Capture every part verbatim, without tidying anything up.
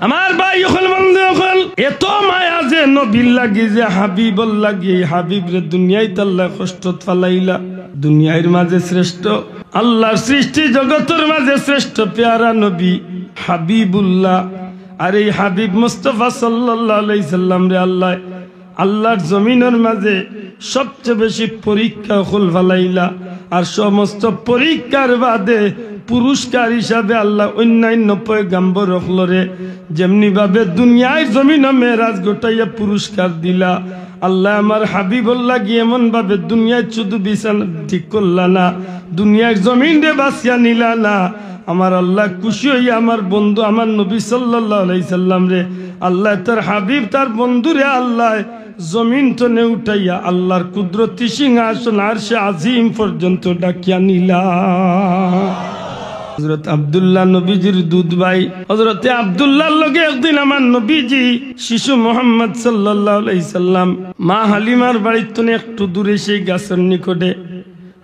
আমার ভাই অকল, বন্ধু অকল, এত মায়া যে নবীর লাগি, যে হাবিবর লাগি, এই হাবিবরে দুনিয়াইত আল্লায় কষ্টত ফালাইলা। দুনিয়ার মাঝে শ্রেষ্ঠ, আল্লাহর সৃষ্টি জগতর মাঝে শ্রেষ্ঠ পেয়ারা নবী হাবিবুল্লাহ। আর এই হাবিব মুস্তাফা সাল্লাল্লাহু আলাইহি সাল্লামরে আল্লায় আল্লাহর জমিনর মাঝে সবচেয়ে বেশি পরীক্ষা অকল ফালাইলা। আর সমস্ত পরীক্ষার বাদে পুরস্কার হিসাবে আল্লায় অন্যান্য পয়গাম্বর অকলরে যেমনি ভাবে দুনিয়ার জমিনো মেরাজ ঘটাইয়া পুরস্কার দিলা, আল্লায় আমার হাবিবর লাগি এমন ভাবে দুনিয়ার শুধু বিছানা ঠিক করলা না, দুনিয়ার জমিনরে বাছিয়া নিলা না। আমার আল্লায় খুশি অইয়া আমার বন্ধু, আমার নবী সাল্লাল্লাহু আলাইহি সাল্লামরে আল্লায়, তার হাবিব, তার বন্ধুরে আল্লায় জমিন তনে উঠাইয়া আল্লাহর কুদরতি সিংহাসন আরশে আজিম পর্যন্ত ডাকিয়া নিলা। হযরত আব্দুল্লাহ নবীজির দুধ ভাই, হযরতে আব্দুল্লাহর লগে একদিন আমার নবীজি শিশু মোহাম্মদ সাল্লাল্লাহু আলাইহি সাল্লাম মা হালিমার বাড়ির তনে একটু দূরে সেই গাছর নিকটে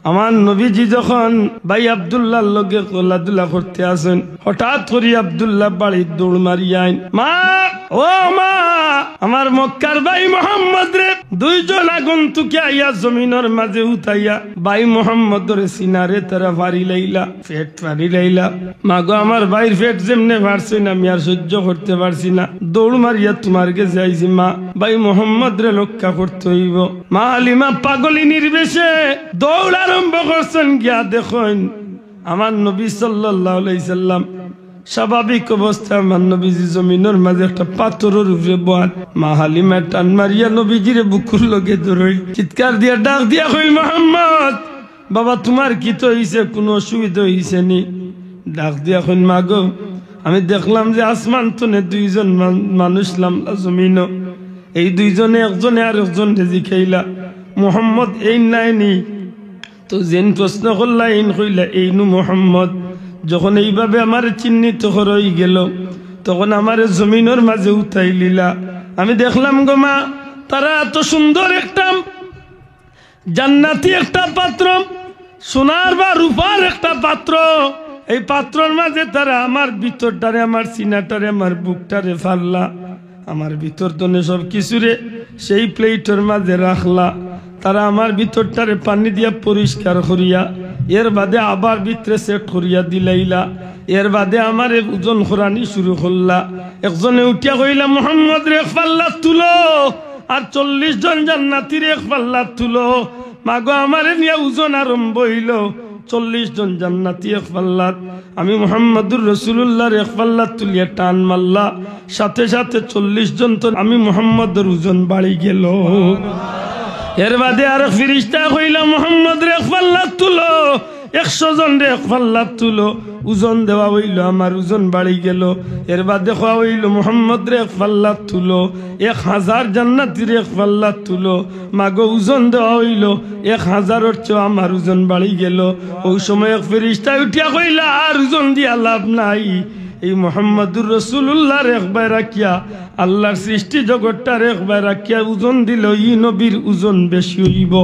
আমার নবীজি যখন ভাই আব্দুল্লাহর লগে খেলাধুলা করতে আছইন, হঠাৎ করি আব্দুল্লাহ বাড়িত দৌড় মারি আইন, "মা, ও মা, আমার মক্কার ভাই মোহাম্মদরে দুইজন আগন্তুকে আইয়া জমিনর মাঝে উঠাইয়া ভাই মোহাম্মদরে সিনারে তারা ফাড়ি লাইলা, পেট ফাড়ি লাইলা। মাগো, আমার ভাইর পেট যেমনে ফাড়ছইন আমি আর সহ্য করতে পারছি না, দৌড় মারিয়া তুমার গেছে আইছি মা, ভাই মোহাম্মদরে রক্ষা করতে অইবো।" মা হালিমা পাগলিনীর বেশে দৌড় আরম্ভ করছইন, গিয়া দেখইন আমার নবী সাল্লাল্লাহু আলাইহি সাল্লাম স্বাভাবিক অবস্থায় আমার নবীজি জমিনর মাঝে একটা পাথরর উপরে বওয়াত। মা হালিমায় টান মারিয়া নবীজিরে বুকুর লগে ধরইন, চিৎকার দিয়া ডাক দিয়া কইন, "মোহাম্মদ, বাবা, তুমার কিতা অইছে? কুনু অসুবিধা অইছে নি?" ডাক দিয়া কইন, "মাগো, আমি দেখলাম যে আসমান তনে দুইজন মান-, মানুষ লামলা জমিনো। এই দুইজনে একজনে আরেকজনরে জিকাইলা, 'মোহাম্মদ এইন নায় নি?' তো যেইন প্রশ্ন করলা, এইন কইলা, 'এইনউ মোহাম্মদ।' যখন এইভাবে আমারে চিহ্নিত করা অইগেলো, তখন আমারে জমিনর মাঝে উঠাই লিলা। আমি দেখলাম গো মা, তারা এত সুন্দর একটা জান্নাতি একটা পাত্র, সোনার বা রূপার একটা পাত্র, এই পাত্রর মাঝে তারা আমার ভিতরটারে, আমার সিনাটারে, আমার বুকটারে ফাড়লা, আমার ভিতর তনে সব কিছুরে সেই প্লেটর মাঝে রাখলা। তারা আমার ভিতরটারে পানি দিয়া পরিষ্কার করিয়া এর বাদে আবার ভিতরে সেট করিয়া দিলাইলা। এর বাদে আমারে ওজন করানি শুরু করলা। একজনে উঠিয়া কইলা, "মোহাম্মদরে এক পাল্লাত তুলো।" আর চল্লিশ জন জান্নাতিরে এক পাল্লাত তুলো। মাগো, আমারে নিয়া ওজন আরম্ভ অইলো। চল্লিশ জন জান্নাতি এক পাল্লাত, আমি মুহাম্মাদুর রাসূলুল্লাহর এক পাল্লাত তুলিয়া টান মারলা, সাথে সাথে চল্লিশ জন তো আমি মুহাম্মাদর ওজন বাড়ি গেলো। এর বাদে আরেক ফিরিস্তায় কইলা, "মুহাম্মাদরে এক পাল্লাত তুলো।" একশো জনরে এক পাল্লাত তুলো, ওজন দেওয়া অইলো, আমার ওজন বাড়ি গেলো। এর বাদে কওয়া অইলো, "মুহাম্মাদরে এক পাল্লাত তুলো, এক হাজার জান্নাতিরে এক পাল্লাত তুলো।" মাগো, ওজন দেওয়া অইলো, এক হাজারর চেয়েও আমার ওজন বাড়ি গেলো। অউ সময় এক ফিরিস্তায় উঠিয়া কইলা, "আর ওজন দিয়া লাভ নাই, এই মুহাম্মাদুর রাসূলুল্লাহর একবায় রাখিয়া, আল্লাহর সৃষ্টি জগতটার একবায় রাখিয়া ওজন দিলে ই নবীর ওজন বেশি অইবো।"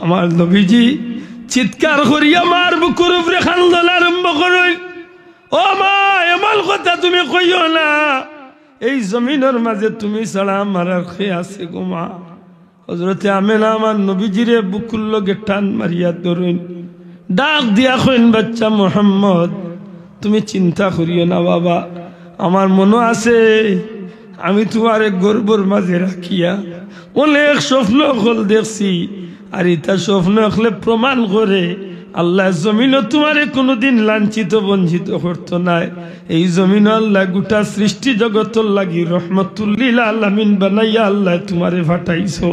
আমার নবীজি চিৎকার করিয়া মার বুকুর উপরে কান্দন আরম্ভ করইন, "ও মা, এমন কথা তুমি কইও না, এই জমিনর মাঝে তুমি ছাড়া আমার আর কে আছে গো মা?" হযরতে আমেনা আমার নবীজিরে বুকুর লগে টান মারিয়া ধরইন, ডাক দিয়া কইন, "বাচ্চা মুহাম্মদ, তুমি চিন্তা করিও না বাবা, আমার মনো আছে আমি তুমারে গর্ভর মাঝে রাখিয়া অনেক স্বপ্ন অকল দেখছি, আর ইতা স্বপ্ন অকলে প্রমাণ করে আল্লায় জমিনো তুমারে কুনুদিন লাঞ্ছিত বঞ্চিত করতো নায়। এই জমিনো আল্লায় গোটা সৃষ্টি জগতর লাগি রহমাতুল্লিল আলামিন বানাইয়া আল্লায় তুমারে পাঠাইছো।"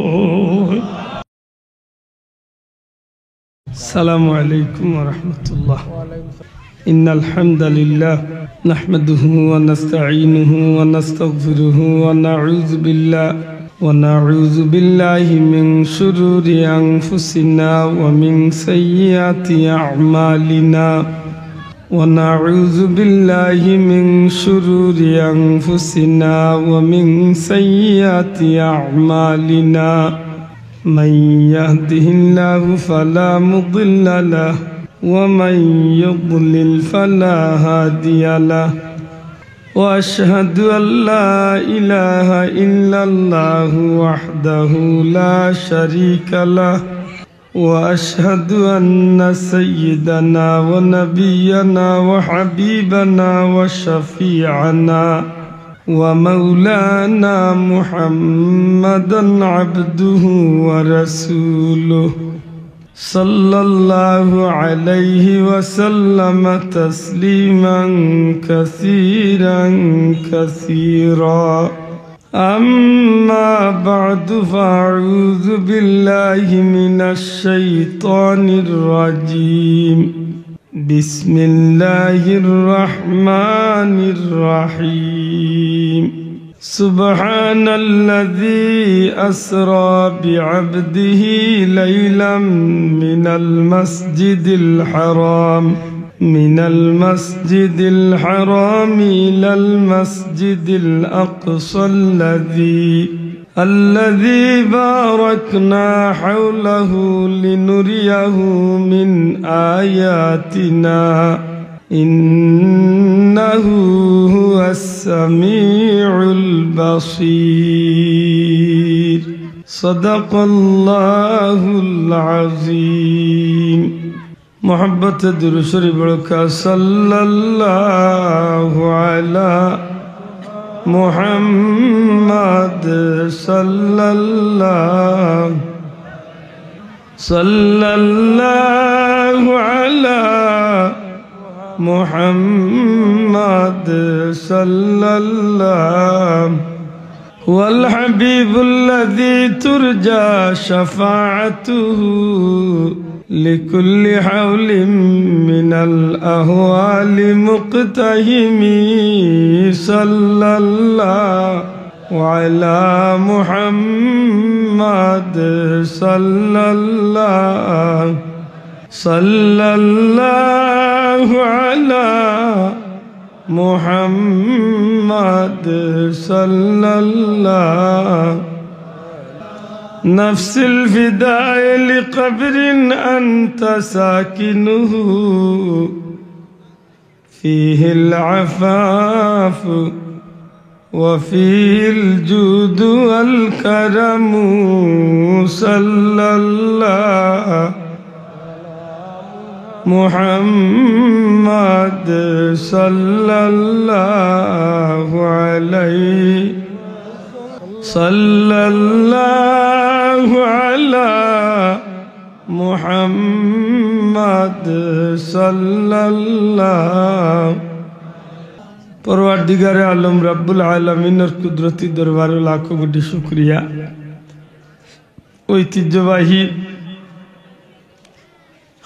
السلام عليكم ورحمة الله. إن الحمد لله نحمده ونستعينه ونستغفره ونعوذ بالله، ونعوذ بالله من شرور أنفسنا ومن سيئات أعمالنا، ونعوذ بالله من شرور أنفسنا ومن سيئات أعمالنا. من يهده الله فلا مضل له، ومن يضلل فلا هادي له. وأشهد أن لا إله إلا الله وحده لا شريك له، وأشهد أن سيدنا ونبينا وحبيبنا وشفيعنا ومولانا محمدا عبده ورسوله، صلى الله عليه وسلم تسليما كثيرا كثيرا. أما بعد، فأعوذ بالله من الشيطان الرجيم. بسم الله الرحمن الرحيم. سبحان الذي أسرى بعبده ليلا من المسجد الحرام، من المسجد الحرام إلى المسجد الأقصى الذي، الذي باركنا حوله لنريه من آياتنا، إنه هو السميع البصير. صدق الله العظيم. محبت درود شريف بركة، صلى الله على محمد، صلى الله، صلى الله على محمد، صلى الله، هو الحبيب الذي ترجى شفاعته لكل حول من الأهوال مقتحم، صلى الله على محمد، صلى الله، صلى الله على محمد، صلى الله. نفس الفداء لقبر أنت ساكنه، فيه العفاف وفيه الجود والكرم، صلى الله محمد، صلى الله عليه، صلى الله على محمد، صلى الله. পরওয়ারদিগারে আলম রব্বুল আলামিনর কুদরতি দরবারো লাখো কোটি শুকরিয়া। ঐতিহ্যবাহী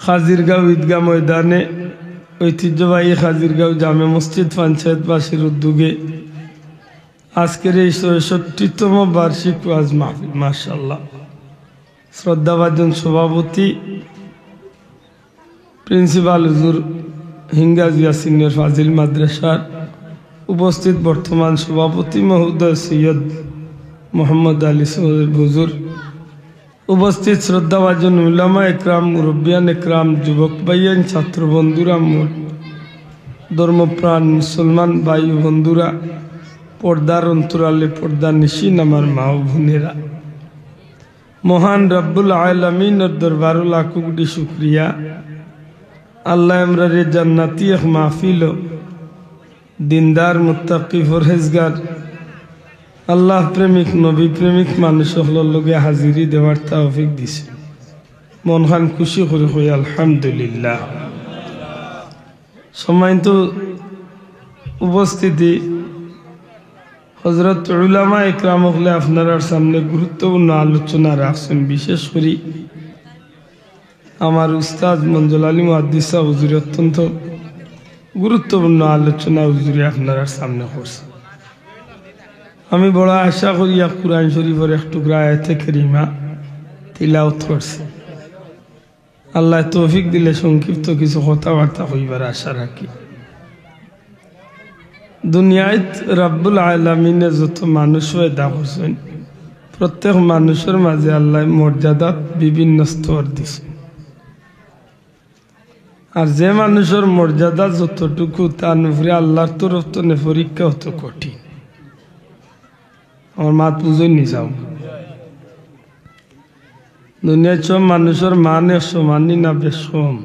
খাজিরগাঁও ঈদগাহ ময়দানে, ঐতিহ্যবাহী খাজিরগাঁও জামে মসজিদ পঞ্চায়েতবাসীর উদ্যোগে আজকের এই ছয়ষট্টিতম বার্ষিক ওয়াজ মাহফিল, মাশাআল্লাহ। শ্রদ্ধাভাজন সভাপতি প্রিন্সিপাল হুজুর হিঙ্গাজিয়া সিনিয়র ফাজিল মাদ্রাসার, উপস্থিত বর্তমান সভাপতি মহোদয় সৈয়দ মোহাম্মদ আলী সাহেব হুজুর, উপস্থিত শ্রদ্ধাভাজন উলামা একরাম, মুরব্বিয়ান একরাম, যুবক ভাইয়াইন, ছাত্র বন্ধুরা, মোর ধর্মপ্রাণ মুসলমান ভাই ও বন্ধুরা, পর্দার অন্তরালে পর্দানিশীন আমার মা ও বোনেরা, মহান রব্বুল আলামিনর দরবারো লাখো কোটি শুকরিয়া। আল্লায় আমরারে জান্নাতি এক মাহফিলো দিনদার, মুত্তাকি, পরহেজগার, আল্লাহ প্রেমিক, নবী প্রেমিক মানুষ অকলর লগে হাজিরি দেওয়ার তৌফিক দিছে। মনখান খুশি করি কই আলহামদুলিল্লাহ। সম্মানিত উপস্থিতি, হযরত উলামা একরাম অকলে আপনারার সামনে গুরুত্বপূর্ণ আলোচনা রাখছেন। বিশেষ করি আমার উস্তাদ মঞ্জুল আলী মুহাদ্দিস সাহেব হুজুরে অত্যন্ত গুরুত্বপূর্ণ আলোচনা হুজুরে আপনারার সামনে করছে। আমি বড় আশা করি এক কুরআন শরীফর এক টুকরা আয়াতে কারিমা তিলাওয়াত করছি। আল্লায় তৌফিক দিলে সংক্ষিপ্ত কিছু কথাবার্তা কইবার আশা রাখি। দুনিয়াত রাব্বুল আলামিনে যত মানুষ পয়দা করছেন, প্রত্যেক মানুষর মাঝে আল্লায় মর্যাদাত বিভিন্ন স্তর দিছেন। আর যে মানুষর মর্যাদা যতটুকু, তার উপরে আল্লাহর তরফ তনে পরীক্ষা অত কঠিন। আমার মাত বুঝইন নি চাও? দুনিয়ার সব মানুষর মান এক সমান নি না বেশ কম?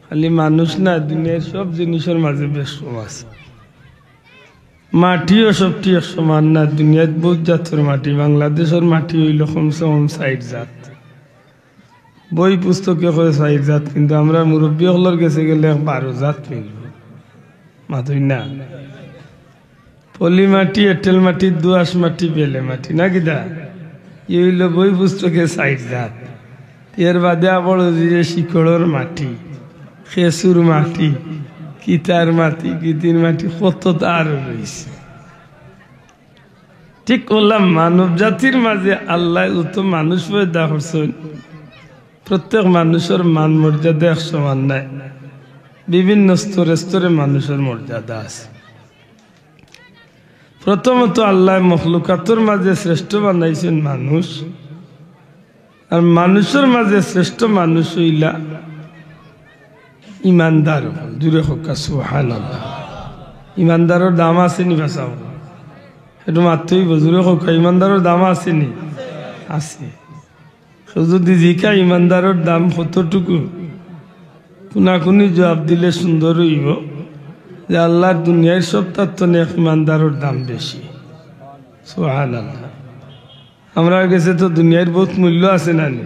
খালি মানুষ না, দুনিয়ার সব জিনিসর মাঝে বেশ কম আছে। মাটিও সবটি এক সমান না, দুনিয়াত বহুত জাতর মাটি। বাংলাদেশর মাটি অইলো কমসে কম চাইর জাত। বই পুস্তকে কয় চাইর জাত, কিন্তু আমরার মুরব্বি অকলর গেছে গেলে এক বারো জাত মিলবো। মাতইন না? পলি মাটি, এঁটেল মাটি, দোআঁশ মাটি, বেলে মাটি, না কিতা? ই অইলো বই পুস্তকে চাইর জাত। এর বাদে আবার অউ যে শিকড়র মাটি, খেসুর মাটি, কিতার মাটি, কিতির মাটি, কত তার রইছে। ঠিক অউলা মানব জাতির মাঝে আল্লায় যত মানুষ পয়দা করছইন, প্রত্যেক মানুষর মান মর্যাদা এক সমান নায়, বিভিন্ন স্তরে স্তরে মানুষর মর্যাদা আছে। প্রথমত আল্লায় মখলুকাতর মাঝে শ্রেষ্ঠ বানাইছইন মানুষ, আর মানুষর মাঝে শ্রেষ্ঠ মানুষ অইলা ইমানদার অকল। জুরে কউক্কা সুবহানাল্লাহ। ইমানদারর দাম আছে নি বাছাও? একটু মাততে অইবো, জুরে কউক্কা, ইমানদারর দাম আছে নি? আছে। কেউ যুদি জিকা ইমানদারর দাম কতটুকু, কুনাকুনি জুয়াব দিলে সুন্দর অইবো যে আল্লার দুনিয়ার সবতার তনে এক ইমানদারর দাম বেশি। সুবহানাল্লাহ। আমরার গেছে তো দুনিয়ার বহুত মূল্য আছে না নি?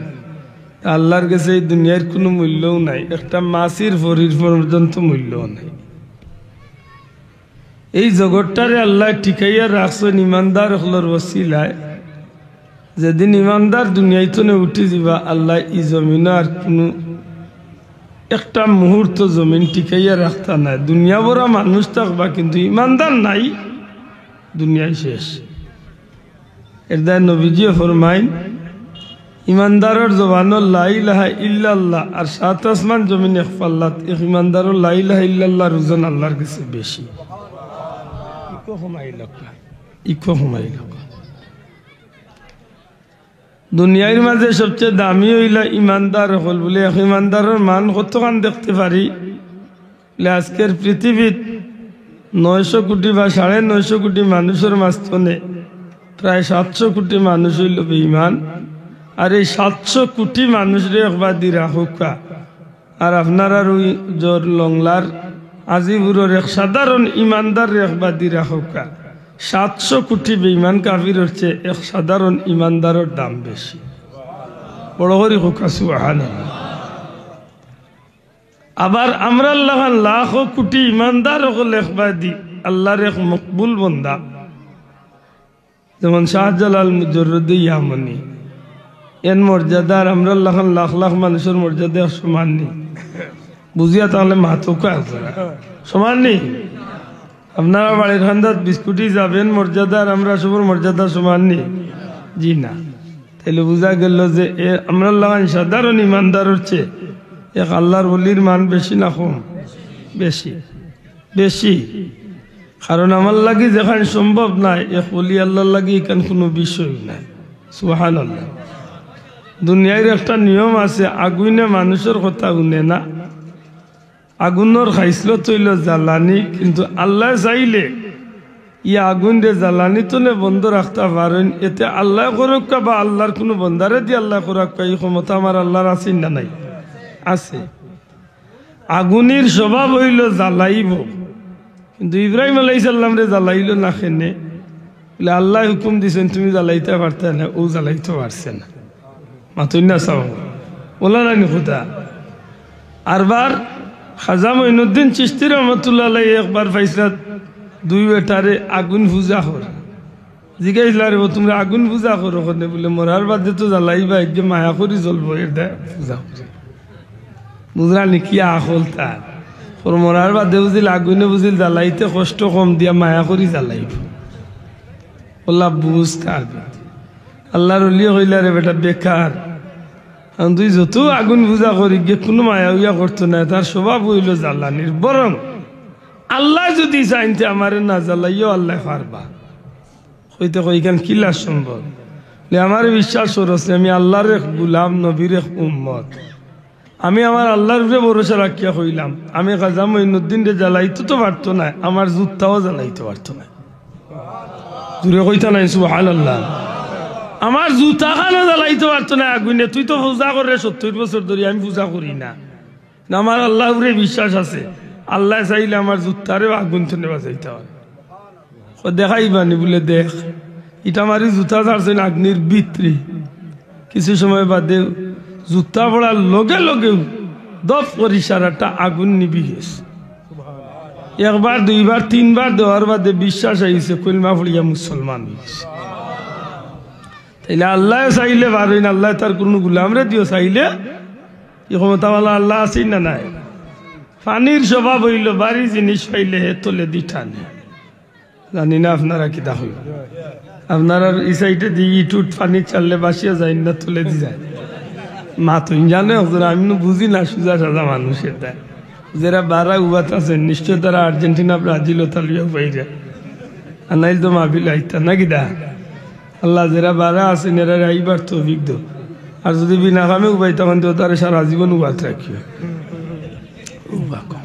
আল্লার গেছে ই দুনিয়ার কুনু মূল্যও নাই, একটা মাছির ফড়ির পর্যন্ত মূল্যও নাই। এই জগতটারে আল্লায় টিকাইয়া রাখছইন ইমানদার অকলর ওসিলায়। যেদিন ইমানদার দুনিয়াইত তনে উঠি যিবা, আল্লায় ই জমিনো আর কুনু একটা মুহূর্ত জমিন টিকাইয়া রাখতা নায়। দুনিয়া ভরা মানুষ থাকবা, কিন্তু ইমানদার নাই, দুনিয়াই শেষ। এর দায় নবীজিয়ে ফরমাইন, ইমানদারর জবানো লা ইলাহা ইল্লাল্লাহ আর সাত আসমান জমিন এক পাল্লাত, এক ইমানদারর লা ইলাহা ইল্লাল্লাহর ওজন আল্লার গেছে বেশি। ইকো কমাইল, ইকো কমাইল। দুনিয়ার মাঝে সবচে দামি অইলা ইমানদার অকল। বুলে এক ইমানদারর মান কতখান দেখতে পারি? বুলে আজকের পৃথিবীত নয়শো কোটি বা সাড়ে নয়শো কোটি মানুষর মাঝ তনে প্রায় সাতশো কোটি মানুষ অইলো বেঈমান। আর এই সাতশো কোটি মানুষরে একবাদি রাখউক্কা, আর আপনারার ওই জোর লংলার আজিপুরর এক সাধারণ ইমানদাররে একবাদি রাখউক্কা, সাতশো কোটি বেঈমান কাফিরর চেয়ে এক সাধারণ ইমানদারর দাম বেশি। বড় করি কউক্কা সুবহানাল্লাহ। আবার আমরার লাখান লাখো কোটি ইমানদার অকল একবাদি আল্লার এক মকবুল বন্দা, যেমন শাহজালাল মুজররদে ইয়ামনি, এন মর্যাদা আর আমরার লাখান লাখ লাখ মানুষর মর্যাদা এক সমান নি? বুঝিয়া তাইলে মাতউক্কা আপনারা। সমান নি? আপনারা বাড়ির কান্দাত বিস্কুটি যাবেন মর্যাদা আর আমরা সবর মর্যাদা সমান নি? জি না। তাইলে বুঝা গেল যে এ আমরার লাখান সাধারণ ইমানদারর চেয়ে এক আল্লার ওলির মান বেশি না কম? বেশি, বেশি। কারণ আমার লাগি যেখান সম্ভব নায়, এক ওলি আল্লার লাগি ইখান কুনু বিষয় নায়। সুবহানাল্লাহ। দুনিয়ার একটা নিয়ম আছে, আগুইনে মানুষর কথা হুনে না। আগুনর খাইছলত অইলো জ্বালানি, কিন্তু আল্লায় চাইলে ই আগুনরে জ্বালানি তনে বন্ধ রাখতা পারইন। এতে আল্লায় করউক্কা বা আল্লার কুনু বন্দারেদি আল্লায় করউক্কা, ই ক্ষমতা আমার আল্লার আছে না নাই? আছে। আগুনির স্বভাব অইলো জ্বালাইবো, কিন্তু ইব্রাহিম আলাইহিস সালামরে জ্বালাইলো না কেনে? বুলে, "আল্লায় হুকুম দিছইন, তুমি জ্বালাইতা পারতায় না, অউ জ্বালাইতো পারছে না।" মাতইন না চাও, অলা নানি কথা? আরবার খাজা মঈনুদ্দিন চিশতি রহমতুল্লাহ আলাইহি একবার পাইছলা দুই বেটারে আগুন পূজা কর। জিগাইছলা, "রে বা, তুমরা আগুন পূজা করো কেনে?" বুলে, "মরার বাদে তো জ্বালাইবা, এগিয়ে মায়া করি জ্বলবো, এর দায় পূজা করি।" বুঝরা নি কি আকল তার? ওর মরার বাদে বুঝিল আগুনে বুঝিল জ্বালাইতে কষ্ট কম দিয়া মায়া করি জ্বালাইবো। অলা বুঝ তার ভিতরে। আল্লার ওলিয়ে কইলা, "রে বেটা বেকার, কারণ তুই যত আগুন পূজা করি গিয়ে কুনু মায়া উয়া করতো নায়, তার স্বভাব অইলো জ্বালানির। বরং আল্লায় যুদি চাইন তে আমারে না জ্বালাইও, আল্লায় পারবা।" কইতে কয়, "ইখান কিলা সম্ভব?" বুলে, "আমারে বিশ্বাস করস নি, আমি আল্লার এক গুলাম, নবীর এক উম্মত। আমি আমার আল্লাহর উপরে ভরসা রাখিয়া কইলাম, আমি খাজা মঈনুদ্দিনরে জ্বালাইতো তো পারতো নায়, আমার জুতাও জ্বালাইতো পারতো নায়। জুরে কইতা নায় সুবহানাল্লাহ। আমার জুতাখানও জ্বালাইতো পারতো নায় আগুনে। তুই তো পূজা কররে সত্তইর বছর ধরি, আমি পূজা করি না। না, আমার আল্লাহর উপরে বিশ্বাস আছে, আল্লায় চাইলে আমার জুতারেও আগুন থনে বাচাইতা পারে। কয়, "দেখাইবানি?" বুলে, "দেখ।" ইটা মারি জুতা ছাড়ছইন আগুনর ভিতরে। কিছু সময় বাদে জুতা পড়ার লগে লগেউ দপ করি সারাটা আগুন নিবি গেছে। একবার, দুইবার, তিনবার দেওয়ার বাদে বিশ্বাস আইছে, কলমা পড়িয়া মুসলমান অইছে। তাইলে আল্লায় চাইলে পারইন, আল্লায় তার কুনু গুলামরে দিও চাইলে, ই ক্ষমতাওয়ালা আল্লাহ আছইন না নাই? পানির স্বভাব অইলো, ভারি জিনিস পাইলে হে তলেদি টানে। জানি না আপনারা কিতা কইবা। আপনারার ই সাইডেদি ইটুট পানি ছাড়লে ভাসিয়া যাইন না, তলেদি যায়। মাতইন জানে হুজুর, আমি নু বুঝি না, সুজা সাজা মানুষ ইতা। যেরা বারা উবাত আছইন, নিশ্চয় তারা আর্জেন্টিনা, ব্রাজিল অতা লইয়া উবাইরা। আর নাইলে তো মাহফিল আইতা না কিতা? আল্লাহ, যেরা বারা আছইন, এরারে আইবার তৌফিক দেও। আর যুদি বিনা কামে উবাইতা অইন, তে তারে সারা জীবন উবাত রাখিও। উবা কও।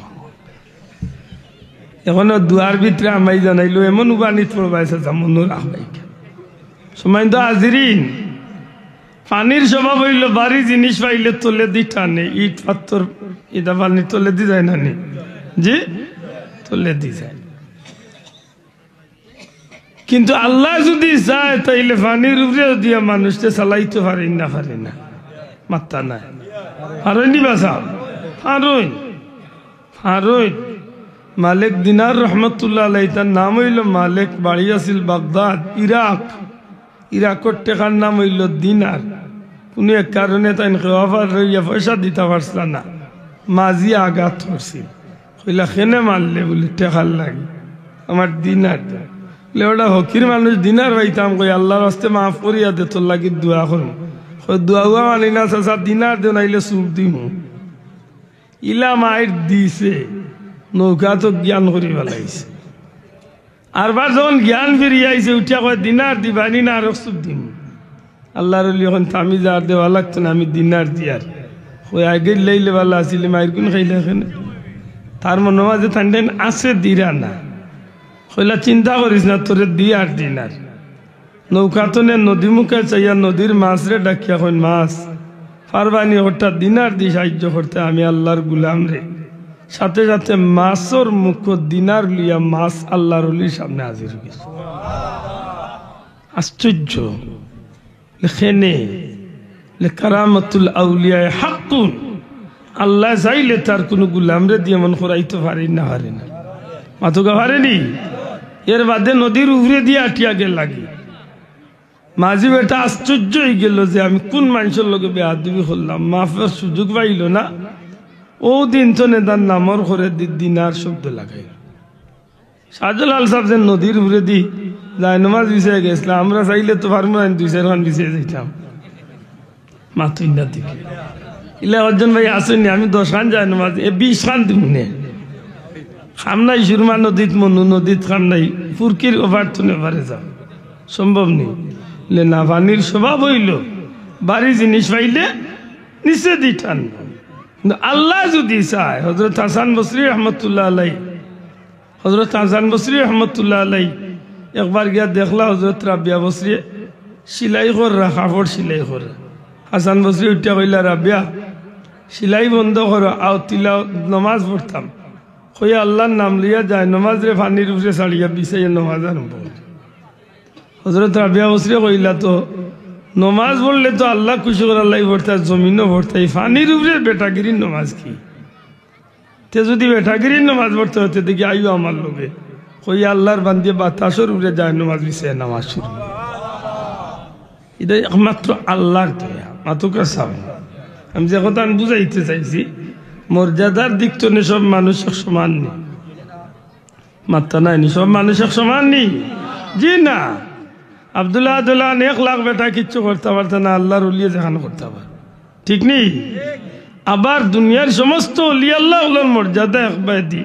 অখনো দোয়ার ভিতরে আমায় জানাইলো, এমন উবানিত পড়বায় চাচা, মনো রাখবায়। সম্মানিত হাজিরিন, পানির স্বভাব অইলো, ভারি জিনিস পাইলে তলেদি টানে, ইট পাথর, ইটা পানির তলেদি যায় না নি? জি, তলেদি যায়। কিন্তু আল্লায় যুদি চায়, তাইলে পানির উপরে দিয়া মানুষরে চালাইতো পারইন না, পারইন না? মাত্তা নাই। পারইন নি বা সাব? পারইন। পারইন। মালিক দিনার রহমতুল্লাহ আলাইহি, তার নাম অইলো মালিক, বাড়ি আছিল বাগদাদ, ইরাক। ইরাকর টেকার নাম অইলো দিনার। কুনু এক কারণে তাইন খেওয়াফার রইয়া পয়সা দিতা পারছলা না, মাঝি আঘাত করছিল। কইলা, "কেনে মারলে?" বুলে, "টেকার লাগি।" "আমার দিনার দেও।" বুলে, "ওটা ফকির মানুষ, দিনার পাইতাম কই, আল্লাহর ওয়াস্তে মাফ করিয়া দে, তোর লাগি দোয়া করমু।" কয়, "দোয়া উয়া মানি না চাচা, দিনার দেও, নাইলে চুপ দিমু।" ইলা মাইর দিছে, নৌকা তো জ্ঞান করি ফালাইছে। আরবার যখন জ্ঞান ফিরিয়া আইছে, উঠিয়া কয়, "দিনার দিবানি না, আরক চুপ দিমু।" আল্লাহর ওলি কইন, "আমি যার দেওয়া লাগতো না, আমি দিনার দিয়ার।" কই, "আগে লাইলে ভালা আছিল, মাইর গুন খাইলে কেনে?" তার মনো মাঝে টান টান আছে, দিরা না। কইলা, "চিন্তা করিস না, তোরে দিয়ার দিনার।" নৌকা তনে নদী মুখে চাইয়া নদীর মাছরে ডাকিয়া কইন, "মাছ, পারবানি হঠাৎ দিনার দি সাহায্য করতে আমি আল্লাহর গুলামরে।" সাথে সাথে মাছর মুখো দিনার লইয়া মাছ আল্লাহর ওলির সামনে হাজির অই গেছে। আশ্চর্য। লেখেনে, লে কারামাতুল আউলিয়ায়ে হাক্কুন। আল্লায় চাইলে তার কুনু গুলামরে দি এমন করাইতো পারইন না, পারইন না। মাতউক্কা, পারইন নি? এর বাদে নদীর উপরে দি আটিয়া গেলাগি। মাঝি বেটা আশ্চর্য অই গেলো যে আমি কুন মানষর লগে বেয়াদবি করলাম, মাফর সুযোগ পাইলো না। অউ দিন তনে তার নামর ঘরে দি-, দিনার শব্দ লাগাইলো। শাহজালাল সাব যে নদীর উপরে দি জায়নমাজ বিছাইয়া গেছলা, আমরা চাইলে তো পারমু না, দুই চাইর খান বিছাইয়া যাইতাম। মাতইন না দেখি। ইলা একজন ভাই আছইন নি, আমি দশ খান জায়নমাজ, এ বিশ খান দিমু নে। কাম নাই, সুরমা নদীত, মনু নদীত কাম নাই, ফুরকির ওপার তনে ওপারে যাও, সম্ভব নি। লে না, পানির স্বভাব অইলো, ভারি জিনিস পাইলে নিচেদি টান। কিন্তু আল্লায় যুদি চায়, হযরত হাসান বসরি রহমতুল্লাহ আলাইহি, হযরত হাসান বসরি রহমতুল্লাহ আলাইহি একবার গিয়া দেখলা হযরত রাবিয়া বসরি সিলাই কররা, কাপড় সিলাই কররা। হাসান বসরি উঠিয়া কইলা, "রাবিয়া, সিলাই বন্ধ করো, আও তিলাওত নমাজ পড়তাম।" কইয়া আল্লাহর নাম লইয়া জায়নমাজরে পানির উপরে ছাড়িয়া বিছাইয়া নমাজ আরম্ভ করছে। হযরত রাবিয়া বসরি কইলা, "তো নমাজ পড়লে তো আল্লাহ খুশি করার লাগি পড়তায়, জমিনো পড়তায়, পানির উপরে বেটাগিরির নমাজ কি?" তে যুদি বেটাগিরির নমাজ পড়তে অয়, তে দেখি আইও আমার লগে। কইয়া আল্লাহর বান্দিয়ে বাতাসর উপরে জায়নমাজ বিছাইয়া নমাজ শুরু। ইটা একমাত্র আল্লাহর দয়া। মাতউক্কা সাব। আমি যে কথা আমি বুঝাইতে চাইছি, মর্যাদার দিক তনে সব মানুষ এক সমান নি। মাত্তা নাই নি, সব মানুষ এক সমান নি? জি না। আব্দুল্লাহ আব্দুল্লাহ এক লাখ বেটা কিচ্ছু করতা পারতা না, আল্লাহর ওলিয়ে যেখান করতা পারে। ঠিক নি? আবার দুনিয়ার সমস্ত ওলি আল্লাহ অকলর মর্যাদা এক বায়দি।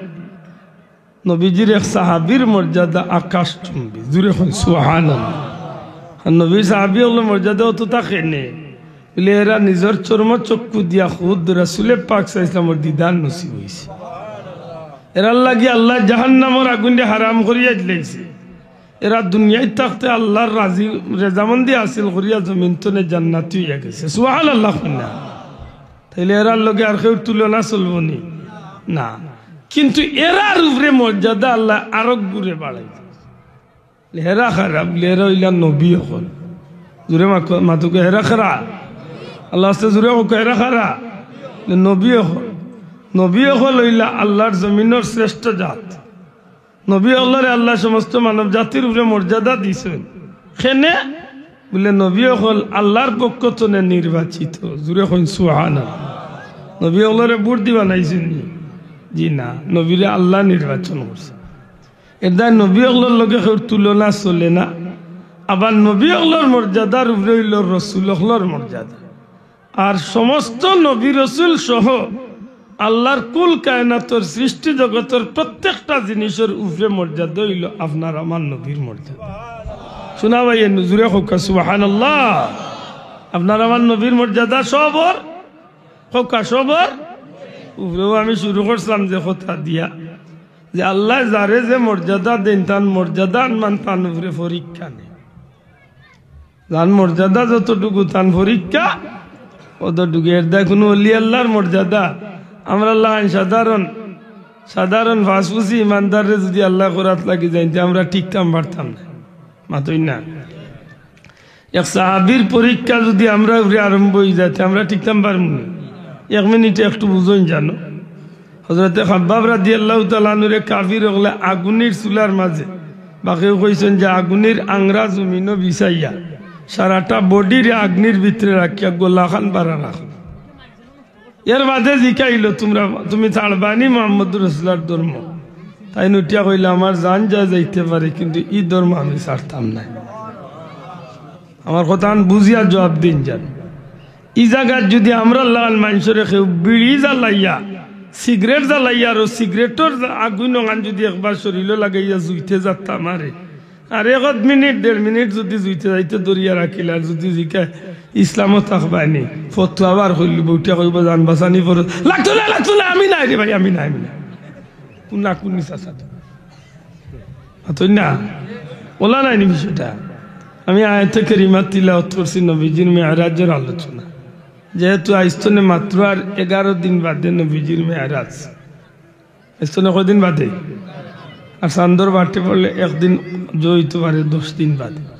নবীজির এক সাহাবীর মর্যাদা আকাশচুম্বী। জুরে কইন সুবহানাল্লাহ। আর নবীর সাহাবী অকলর মর্যাদা অত থাকে নে। বুলে, এরা নিজর চর্ম চক্ষু দিয়া খুদ রসুলে পাক সাল্লাল্লাহু আলাইহি ওয়াসাল্লামর দিদার নসিব অইছে। এরার লাগি আল্লায় জাহান্নামর আগুনরে হারাম করিয়া দিলাইছে। এরা দুনিয়াত থাকতে আল্লার রাজি, রেজামন্দি হাসিল করিয়া জমিন তনে জান্নাতি অইয়া গেছে। সুবহানাল্লাহ কইন না। তাইলে এরার লগে আর কেউর তুলনা চলবো নি? না। কিন্তু এরার উপরে মর্যাদা আল্লায় আরো গুণে বাড়াই দিছে। হেরা কারা? বুলে, এরা অইলা নবী অকল। জুরে মাকো-, মাতুক্কা, হেরা কারা? আল্লার ওয়াস্তে জুরে কউক্কা, হেরা কারা? বুলে, নবী অকল। নবী অকল অইলা আল্লার জমিনর শ্রেষ্ঠ জাত। নবী অকলরে আল্লায় সমস্ত মানব জাতির উপরে মর্যাদা দিছইন। কেনে? বুলে, নবী অকল আল্লার পক্ষ তনে নির্বাচিত। জুরে কইন সুবহানাল্লাহ। নবী অকলরে ভোট দি বানাইছইন নি? জি না, নবীরে আল্লায় নির্বাচন করছে। এরদায় নবী অকলর লগে কেউর তুলনা চলে না। আবার নবী অকলর মর্যাদার উপরে অইলো রসুল অকলর মর্যাদা। আর সমস্ত নবী রসুল সহ আল্লার কুল কায়নাতর সৃষ্টি জগতর প্রত্যেকটা জিনিসর উপরে মর্যাদা অইলো আপনার আমার নবীর মর্যাদা। শুনা ভাই, এ নজুরে কউক্কা সুবহানাল্লাহ। আপনার আমার নবীর মর্যাদা সবর, কউক্কা সবর উপরেও। আমি শুরু করছিলাম যে কথা দিয়া, যে আল্লায় যারে যে মর্যাদা দেইন, তান মর্যাদা আনমান তান উপরে পরীক্ষা নেইন। যান মর্যাদা যতটুকু, তান পরীক্ষা অতটুকু। এরদায় কুনু অলি আল্লার মর্যাদা, আমরার লাখান সাধারণ, সাধারণ ফাসফুসি ইমানদাররে যুদি আল্লায় করাত লাগি যাইন, তে আমরা টিকতাম পারতাম না। মাতইন না। এক সাহাবীর পরীক্ষা যুদি আমরার উপরে আরম্ভ অইযায়, তে আমরা টিকতাম পারমু নি? এক মিনিটে একটু বুঝইন জানো। হযরতে খাব্বাব রাদিয়াল্লাহু তাআলা আনহুরে কাফির অকলে আগুনির চুলার মাঝে, বাকেউ কইছইন যে আগুনির আংরা জমিনো বিছাইয়া, সারাটা বডিরে আগুনির ভিতরে রাখিয়া গলাখান বারা রাখলো। এরবাদে জিকাইলো, "তুমরা, তুমি ছাড়বায়নি মুহাম্মদুর রাসুলুল্লাহর ধর্ম?" তাইন উঠিয়া কইলা, "আমার জান যায় যাইতে পারে, কিন্তু ই ধর্ম আমি ছাড়তাম নায়।" আমার কথাখান বুঝিয়া জুয়াব দিন যান। ই জাগাত যুদি আমরার লাখান মানষরে কেউ বিড়ি জ্বালাইয়া, সিগারেট জ্বালাইয়া, আর অউ সিগারেটর আগুন অখান যুদি একবার শরীলো লাগাইয়া জুইতে যাত্তা মারে, আর এক মিনিট, দেড় মিনিট যুদি জুইতে যাইতে ধরিয়া রাখিল, আর যুদি জিকায়, "ইসলামো থাকবায়নি?" ফতুয়া বার করিলিবো, উঠিয়া কইবো, "জান বাচানি ফরজ।" "লাগতো না, লাগতো না, আমি নায় রে ভাই, আমি নায়, আমি নায়।" কুনা কুনি চাচা তো। মাতইন না? অলা নায়নি বিষয়টা? আমি আয়াতে কারিমা তিলাওয়াত করছি নবীজির মেরাজর আলোচনা। যেহেতু আইজ তনে মাত্র আর এগারো দিন বাদে নবীজির মেরাজ। আইজ তনে কয়দিন বাদে? আর চান্দর বাটে পড়লে একদিন জড়িত পারে দশ দিন বাদে।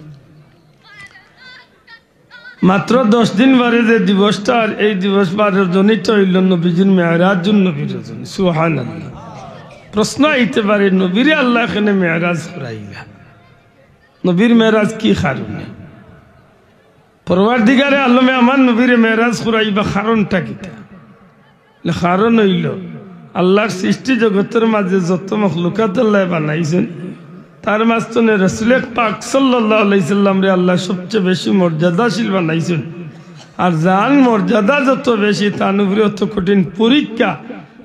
মাত্র দশ দিন বারে যে দিবসটা, আর এই দিবস বারে জনিত অইলো নবীজির মেরাজুন নবীর রজনী। সুবহানাল্লাহ। প্রশ্ন আইতে পারে, নবীরে আল্লায় কেনে মেরাজ করাইলা? নবীর মেরাজ কি কারণে? পরওয়ারদিগারে আলমে আমার নবীরে মেরাজ করাইবা কারণটা কিতা? কারণ অইলো, আল্লার সৃষ্টি জগতর মাঝে যত মখলুকাত আল্লায় বানাইছইন, তার মাঝখানে রসুলে পাক সাল্লাল্লাহু আলাইহি সাল্লামরে আল্লায় সবচে বেশি মর্যাদাশীল বানাইছইন। আর যান মর্যাদা যত বেশি, তান উপরে অত কঠিন পরীক্ষা।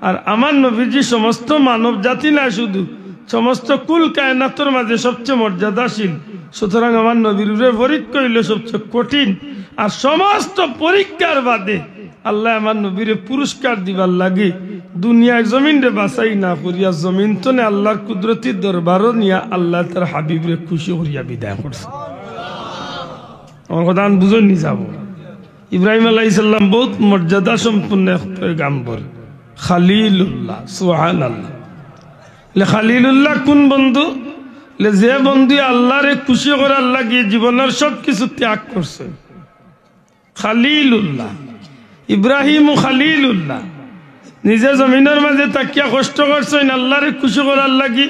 আর আমার নবীজি সমস্ত মানব জাতি না শুধু, সমস্ত কুল কায়নাতর মাঝে সবচে মর্যাদাশীল। সুতরাং আমার নবীর উপরে পরীক্ষা অইলো সবচে কঠিন। আর সমস্ত পরীক্ষার বাদে আল্লায় আমার নবীরে পুরস্কার দিবার লাগি দুনিয়ার জমিনরে বাছাই না করিয়া জমিন তনে আল্লার কুদরতি দরবারো নিয়া আল্লায় তার হাবিবরে খুশি করিয়া বিদায় করছে। আমার কথাখান বুঝইন নি যাবো। ইব্রাহিম আলাইহিস সালাম বউত মর্যাদা সম্পন্ন এক পয়গাম্বর, খালিলুল্লাহ, সুবহানাল্লাহ। লে খালিলুল্লাহ কুন বন্ধু? লে যে বন্ধুয়ে আল্লারে খুশি করার লাগি জীবনর সব কিছু ত্যাগ করছে। খালিলুল্লাহ, ইব্রাহিম খালিলুল্লাহ। নিজে জমিনর মাঝে থাকিয়া কষ্ট করছইন আল্লারে খুশি করার লাগি,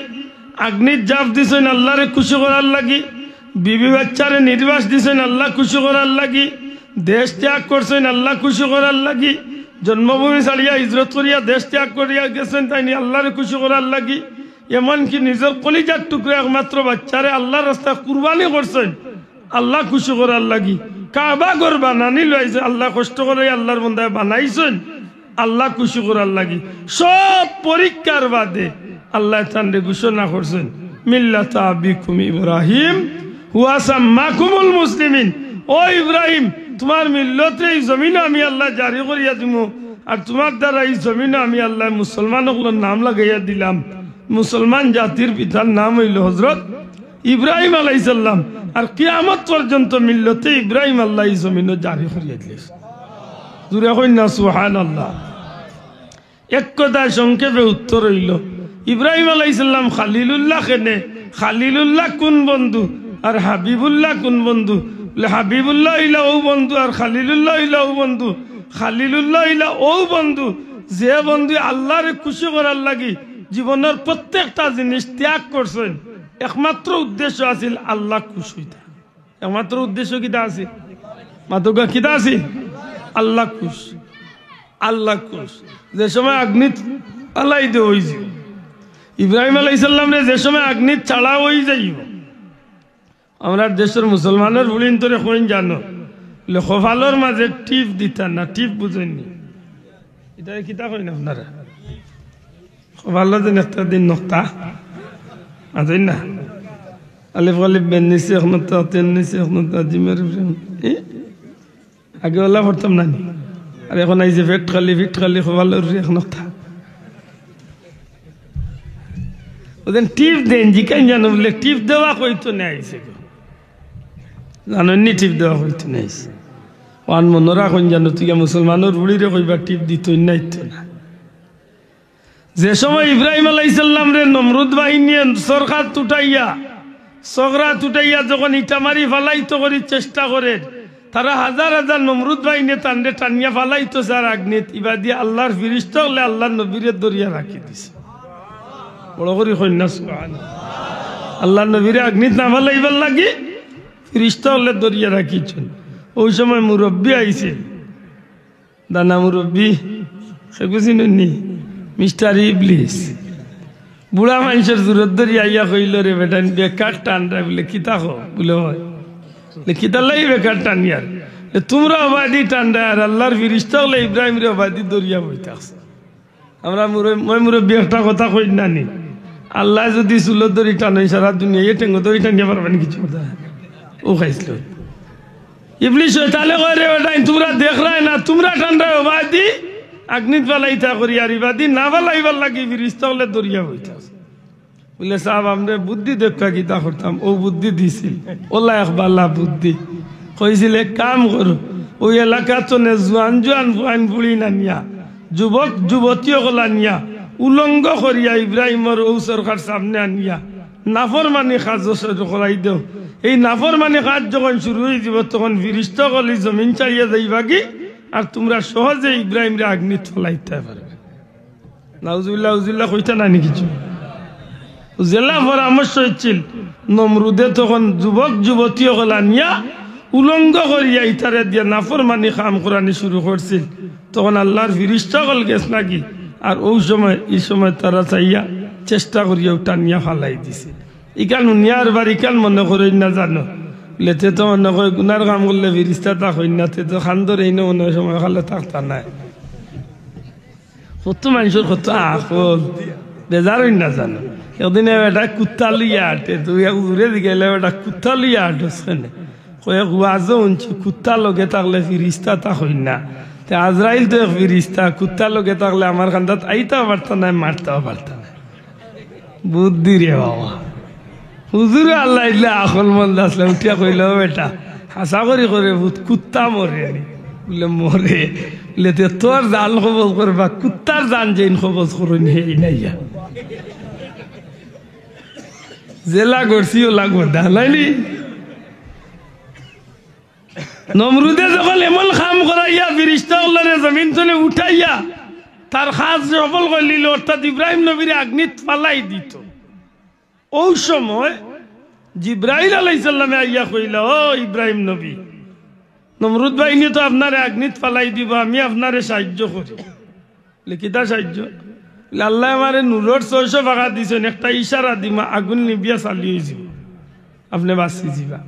আগ্নিত জাপ দিছইন আল্লারে খুশি করার লাগি, বিবি বাচ্চারে নির্বাস দিছইন আল্লা খুশি করার লাগি, দেশ ত্যাগ করছইন আল্লা খুশি করার লাগি, জন্মভূমি ছাড়িয়া হিজরত করিয়া দেশ ত্যাগ করিয়া গেছইন তাইন আল্লারে খুশি করার লাগি, এমনকি নিজর কলিজার টুকরা একমাত্র বাচ্চারে আল্লার রাস্তায় কুরবানি করছইন আল্লা খুশি করার লাগি। কাবা ঘর বানানি লইছে, আল্লায় কষ্ট করি আল্লার বন্দায় বানাইছইন আল্লা খুশি করার লাগি। সব পরীক্ষার বাদে আল্লায় তানরে ঘোষণা করছইন, "মিল্লাতা আবিকুম ইব্রাহিম হুয়া সাম্মাকুমুল মুসলিমিন।" ও ইব্রাহিম, তুমার মিল্লতরে ই জমিনো আমি আল্লায় জারি করিয়া দিমু, আর তুমার দ্বারা ই জমিনো আমি আল্লায় মুসলমান অকলর নাম লাগাইয়া দিলাম। মুসলমান জাতির পিতার নাম অইলো হজরত ইব্রাহিম আলাইহিস সালাম। আর কিয়ামত পর্যন্ত মিল্লতে ইব্রাহিম আল্লায় ই জমিনো জারি করিয়া দিলাইছে। জুরে কইন না সুবহানাল্লাহ। এক কথায় সংক্ষেপে উত্তর অইলো, ইব্রাহিম আলাইহিস সালাম খালিলুল্লাহ কেনে? খালিলুল্লাহ কুন বন্ধু আর হাবিবুল্লাহ কুন বন্ধু? বলে, হাবিবুল্লাহ অইলা অউ বন্ধু আর খালিলুল্লাহ অইলা অউ বন্ধু। খালিলুল্লাহ অইলা অউ বন্ধু, যে বন্ধু আল্লারে খুশি করার লাগি জীবনর প্রত্যেকটা জিনিস ত্যাগ করছইন। একমাত্র উদ্দেশ্য আছিল আল্লাহ খুশ অইতা। একমাত্র উদ্দেশ্য কিতা আছিল? মাতউক্কা, কিতা আছিল? আল্লাহ খুশ। আল্লাহ খুশ। যে সময় আগ্নিত ফালাই দেওয়া অইযিবো, ইব্রাহিম আলাইহিস সালামরে যে সময় আগ্নিত ছাড়া অইযাইবো, আমরার দেশর মুসলমানর ফুড়িন্তরে কইন জানো, বলে, কপালর মাঝে টিপ দিতা না, টিপ বুঝইন নি? ইটারে কিতা কইন আপনারা? কপালো যেন একটা দিন নক্তা, আছেন না? আলিফ আলিফ বেন নিচে এক নক্তা, তেন নিচে এক নক্তা, জিমের উপরে। এ? আগে ওলা পড়তাম না নি? আর এখন আইছে পেট খালি, পিঠ খালি, কপালর উপরে এক নক্তা। ওদিন টিপ দেন, জিকাইন জানো, বলে, টিপ দেওয়া কইতো না আইছে গো। জানইন নি টিপ দেওয়া কইতো না আইছে? ওয়ান মনো রাখইন জানো, তুই মুসলমানর ফুড়িরে কইবা টিপ দিতো না, ইতো না। যে সময় ইব্রাহিম আলাইহিস সালামরে নমরুদ বাহিনীয়ে সরকাত উঠাইয়া, সগরাত উঠাইয়া যখন ইটা মারি ফালাইতো করি চেষ্টা করের, তারা হাজার হাজার নমরুদ বাহিনীয়ে তানরে টানিয়া ফালাইতো চার আগ্নিত, ইবাদি আল্লাহর ফিরিস্তা অকলে আল্লাহর নবীরে ধরিয়া রাখি দিছে। বড় করি কইন না সুবহানাল্লাহ। আল্লাহর নবীরে আগ্নিত না ফালাইবার লাগি ফিরিস্তা অকলে ধরিয়া রাখিছইন। অউ সময় মুরব্বি আইছে, দানা মুরব্বি, কে চিনইন নি? মিস্টার ইবলিস। বুড়া মানষর জুরত ধরি আইয়া কইলো, "রে বেটাইন, বেকার টানরায়।" বলে, "কিতা কও?" বলে, "অয়।" বলে, "কিতার লাগি বেকার টানিয়ার?" বলে, "তুমরা অবাদি টানরায়, আর আল্লাহর ফিরিস্তা অকলে ইব্রাহিমরে অবাদি ধরিয়া বই থাকছে।" আমরা মুরব-, মই মুরব্বি একটা কথা কইন না নি? আল্লায় যুদি চুলো ধরি টানইন, সারা দুনিয়ায় টেঙ্গো ধরি টানিয়া পারবা নি কিছু কথা? অউ খাইছিল। ইবলিস শয়তানে কয়, "রে বেটাইন, তুমরা দেখরায় না, তুমরা টানরায় অবাদি আগ্নিত ফালাইতা করি, আর ইবাদি না ফালাইবার লাগি ফিরিস্তা অকলে ধরিয়া বই থাকছে।" বলে, "সাব, আমরারে বুদ্ধি দেউক্কা কিতা করতাম, অউ বুদ্ধি দিছিল।" অলা এক বালা বুদ্ধি। কইছিল, "এক কাম করো, অউ এলাকাত তনে জুয়ান জুয়ান ফুয়াইন ফুড়িন আনিয়া, যুবক যুবতী অকল আনিয়া, উলঙ্গ করিয়া ইব্রাহিমর অউ সরকার সামনে আনিয়া নাফরমানি কাজ শুরু করাই দেও। এই নাফরমানি কাজ যখন শুরু অইযিবো, তখন ফিরিস্তা অকল ই জমিন ছাড়িয়া যাইবাগি, আর তুমরা সহজে ইব্রাহিমরে আগ্নিত ফালাইতায় পারবায়।" নাউজুবিল্লাহ, উজুবিল্লাহ কইতা না নি কিছু? যেলা পরামর্শ অইছিল, নমরুদে তখন যুবক যুবতী অকল আনিয়া উলঙ্গ করিয়া ইতারে দিয়া নাফরমানি কাম করানি শুরু করছিল। তখন আল্লাহর ফিরিস্তা অকল গেছলাগি, আর অউ সময়, ই সময় তারা চাইয়া চেষ্টা করিয়াউ টানিয়া ফালাই দিছে। ইখান হুনিয়া আরবার ইখান মনে করইন না জানো, লেতে তো মনে কয় গুনার কাম করলে ফিরিস্তা থাকইন না, তে তো খান্দর এইন মনে অয় সময় খালে থাকতা নায়। কত মানষর কত আকল, বেজার অইন না জানো। একদিন এ বেটা কুত্তা লইয়া আটে, তো এক হুজুরে জিগাইলা, "বেটা কুত্তা লইয়া আটস কেনে?" কয়, "এক ওয়াজো হুনছি, কুত্তা লগে থাকলে ফিরিস্তা থাকইন না। তে আজরাইল তো এক ফিরিস্তা, কুত্তা লগে থাকলে আমার কান্দাত আইতাও পারতা নায়, মারতাও পারতা নায়।" বুদ্ধি রে বাবা। হুজুরে আল্লাহ ইল্লা আকলমন্দ আছলা, উঠিয়া কইলা, "ও বেটা, হাছা করি কও রে পুত, কুত্তা মরে নি?" বলে, "মরে।" বলে, "তে তোর জান কবজ করবা, কুত্তার জান যেইন কবজ করইন, হেইন আইয়া।" যেলা করছি অলা কথা, নায় নি? নমরুদে যখন এমন কাম করাইয়া ফিরিস্তা অকলরে জমিন তনে উঠাইয়া তার কাজ সফল করিলিলো, অর্থাৎ ইব্রাহিম নবীরে আগ্নিত ফালাই দিতো, অউ সময় জিব্রাইল আলাইহিস সালামে আইয়া কইলা, "ও ইব্রাহিম নবী, নমরুদ বাহিনীয়ে তো আপনারে আগ্নিত ফালাই দিবো, আমি আপনারে সাহায্য করি।" বলে, "কিতা সাহায্য?" বলে, "আল্লায় আমারে নূরর ছয়শো পাখা দিছইন, একটা ইশারা দিমু, আগুন নিবিয়া চালু অইযিবো, আপনে বাচি যিবা।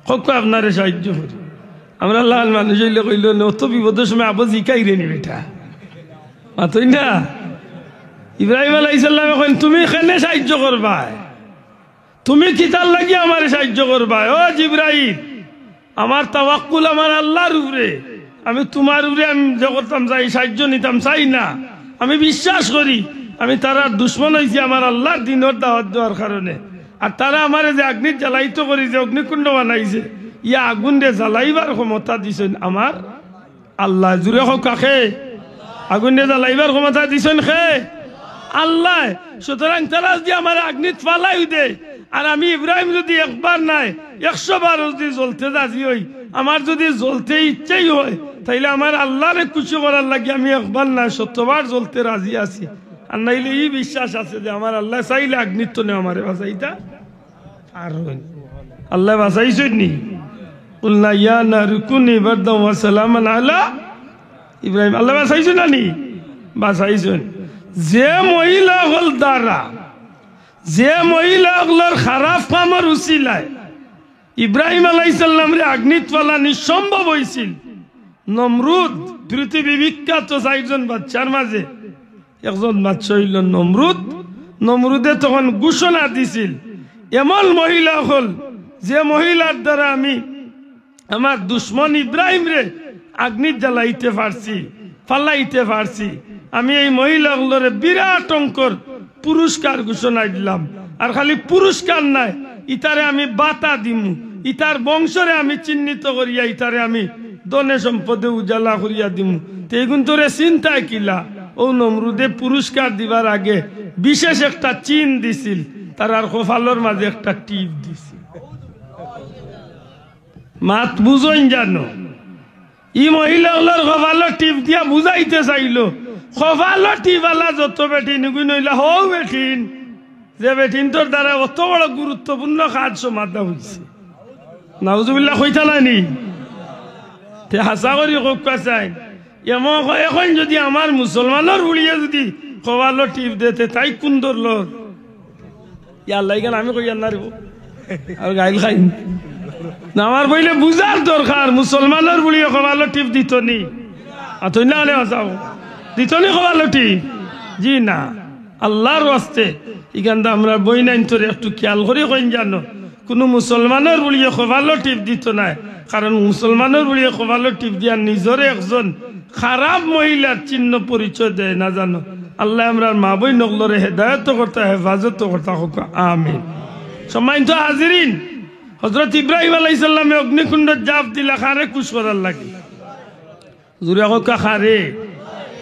কউক্কা আপনারে সাহায্য করি।" আমরার লাখান মানুষ অইলে কইলো, "অত বিপদর সময় আবো জিকাইরে নি বেটা?" মাতইন না? ইব্রাহিম আলাইহিস সালামে কইন, "তুমি কেনে সাহায্য করবায়? তুমি কিতার লাগি আমারে সাহায্য করবায়? ও জিব্রাইল, আমার তাওয়াক্কুল আমার আল্লার উপরে। আমি তুমার উপরে আমি যে করতাম চাই, সাহায্য নিতাম চাই না। আমি বিশ্বাস করি, আমি তারার দুশমন অইছি আমার আল্লার দিনর দাওয়াত দেওয়ার কারণে। আর তারা আমারে যে আগ্নিত জ্বালাইতো করি, যে অগ্নিকুণ্ড বানাইছে, ইয়া আগুনরে জ্বালাইবার ক্ষমতা দিছইন আমার আল্লায়। জুরে কউক্কা কে? আগুনরে জ্বালাইবার ক্ষমতা দিছইন কে? আল্লায়। সুতরাং তারা যুদি আমারে আগ্নিত ফালাইও দেয়, আর আমি ইব্রাহিম যুদি একবার নায়, একশো বার যুদি জ্বলতে রাজি অই, আমার যুদি জ্বলতে ইচ্ছেই অয়, তাইলে আমার আল্লারে খুশি করার লাগি আমি একবার নায়, শতবার জ্বলতে রাজি আছি। আর নাইলে ই বিশ্বাস আছে যে আমার আল্লায় চাইলে আগ্নির তনে আমারে বাঁচাইতা পারইন। আল্লায় বাঁচাইছইন নি? قلنا يا نار كوني بردا وسلاما على إبراهيم। আল্লায় বাঁচাইছইন না নি? বাঁচাইছইন। যে মহিলা অকল দ্বারা, যে মহিলা অকলর খারাপ কামর উছিলায় ইব্রাহিম আলাইহিস সালামরে আগ্নিত ফালানি সম্ভব অইছিল, নমরুদ, পৃথিবী বিখ্যাত চাইরজন বাদশার মাঝে একজন বাদশা অইলো নমরুদ। নমরুদে তখন ঘোষণা দিছিল, এমন মহিলা অকল, যে মহিলার দ্বারা আমি আমার দুশমন ইব্রাহিমরে আগ্নিত জ্বালাইতে পারছি, ফালাইতে পারছি, আমি এই মহিলা অকলরে বিরাট অঙ্কর পুরস্কার ঘোষণা দিলাম। আর খালি পুরস্কার নায়, ইতারে আমি ভাতা দিমু, ইতার বংশরে আমি চিহ্নিত করিয়া ইতারে আমি ধনে সম্পদে উজালা করিয়া দিমু। তে ইগুন তোরে চিন্তায় কিলা? অউ নমরুদে পুরস্কার দিবার আগে বিশেষ একটা চিন দিছিল, তারার কপালর মাঝে একটা টিপ দিছিল। মাত বুঝইন জানো? ই মহিলা অকলর কপালো টিপ দিয়া বুঝাইতে চাইলো, কপালো টিপ আলা যত বেটিন, ইগুন অইলা হউ বেটিন, যে বেটিনতর দ্বারা অত বড় গুরুত্বপূর্ণ কাজ সমাধা অইছে। নাউজুবিল্লাহ কইতা নায় নি? তে হাছা করি কউক্কা চাইন। এমন ক-, এখন যুদি আমার মুসলমানর ফুড়িয়ে যুদি কপালো টিপ দেয়, তে তাই কুন দরলর? ইয়া আল্লাহ, ইখান আমি কইয়ার না রে বা। আর গাইল খাইন। না, আমার বইলে বুঝার দরকার, মুসলমানর ফুড়িয়ে কপালো টিপ দিতো নি? আতইন না, আরে বাঁচাও। দিতো নি কপালো টিপ? জি না। আল্লার ওয়াস্তে, ইখানটা আমরার বইনাইন্তরে একটু খিয়াল করি কইন জানো, কুনু মুসলমানর ফুড়িয়ে কপালো টিপ দিতো নায়, কারণ মুসলমানর ফুড়িয়ে কপালো টিপ দিয়া নিজরে একজন খারাপ মহিলার চিহ্ন পরিচয় দেয় না জানো। আল্লায় আমরার মা-বইন অকলরে হেদায়ত করতা, হেফাজত করতা কউক্কা, আমিন। সম্মানিত হাজিরিন, হযরত ইব্রাহিম আলাইহিস সালামে অগ্নিকুণ্ডত জাপ দিলা কারে খুশ করার লাগি? জুরে কউক্কা কারে?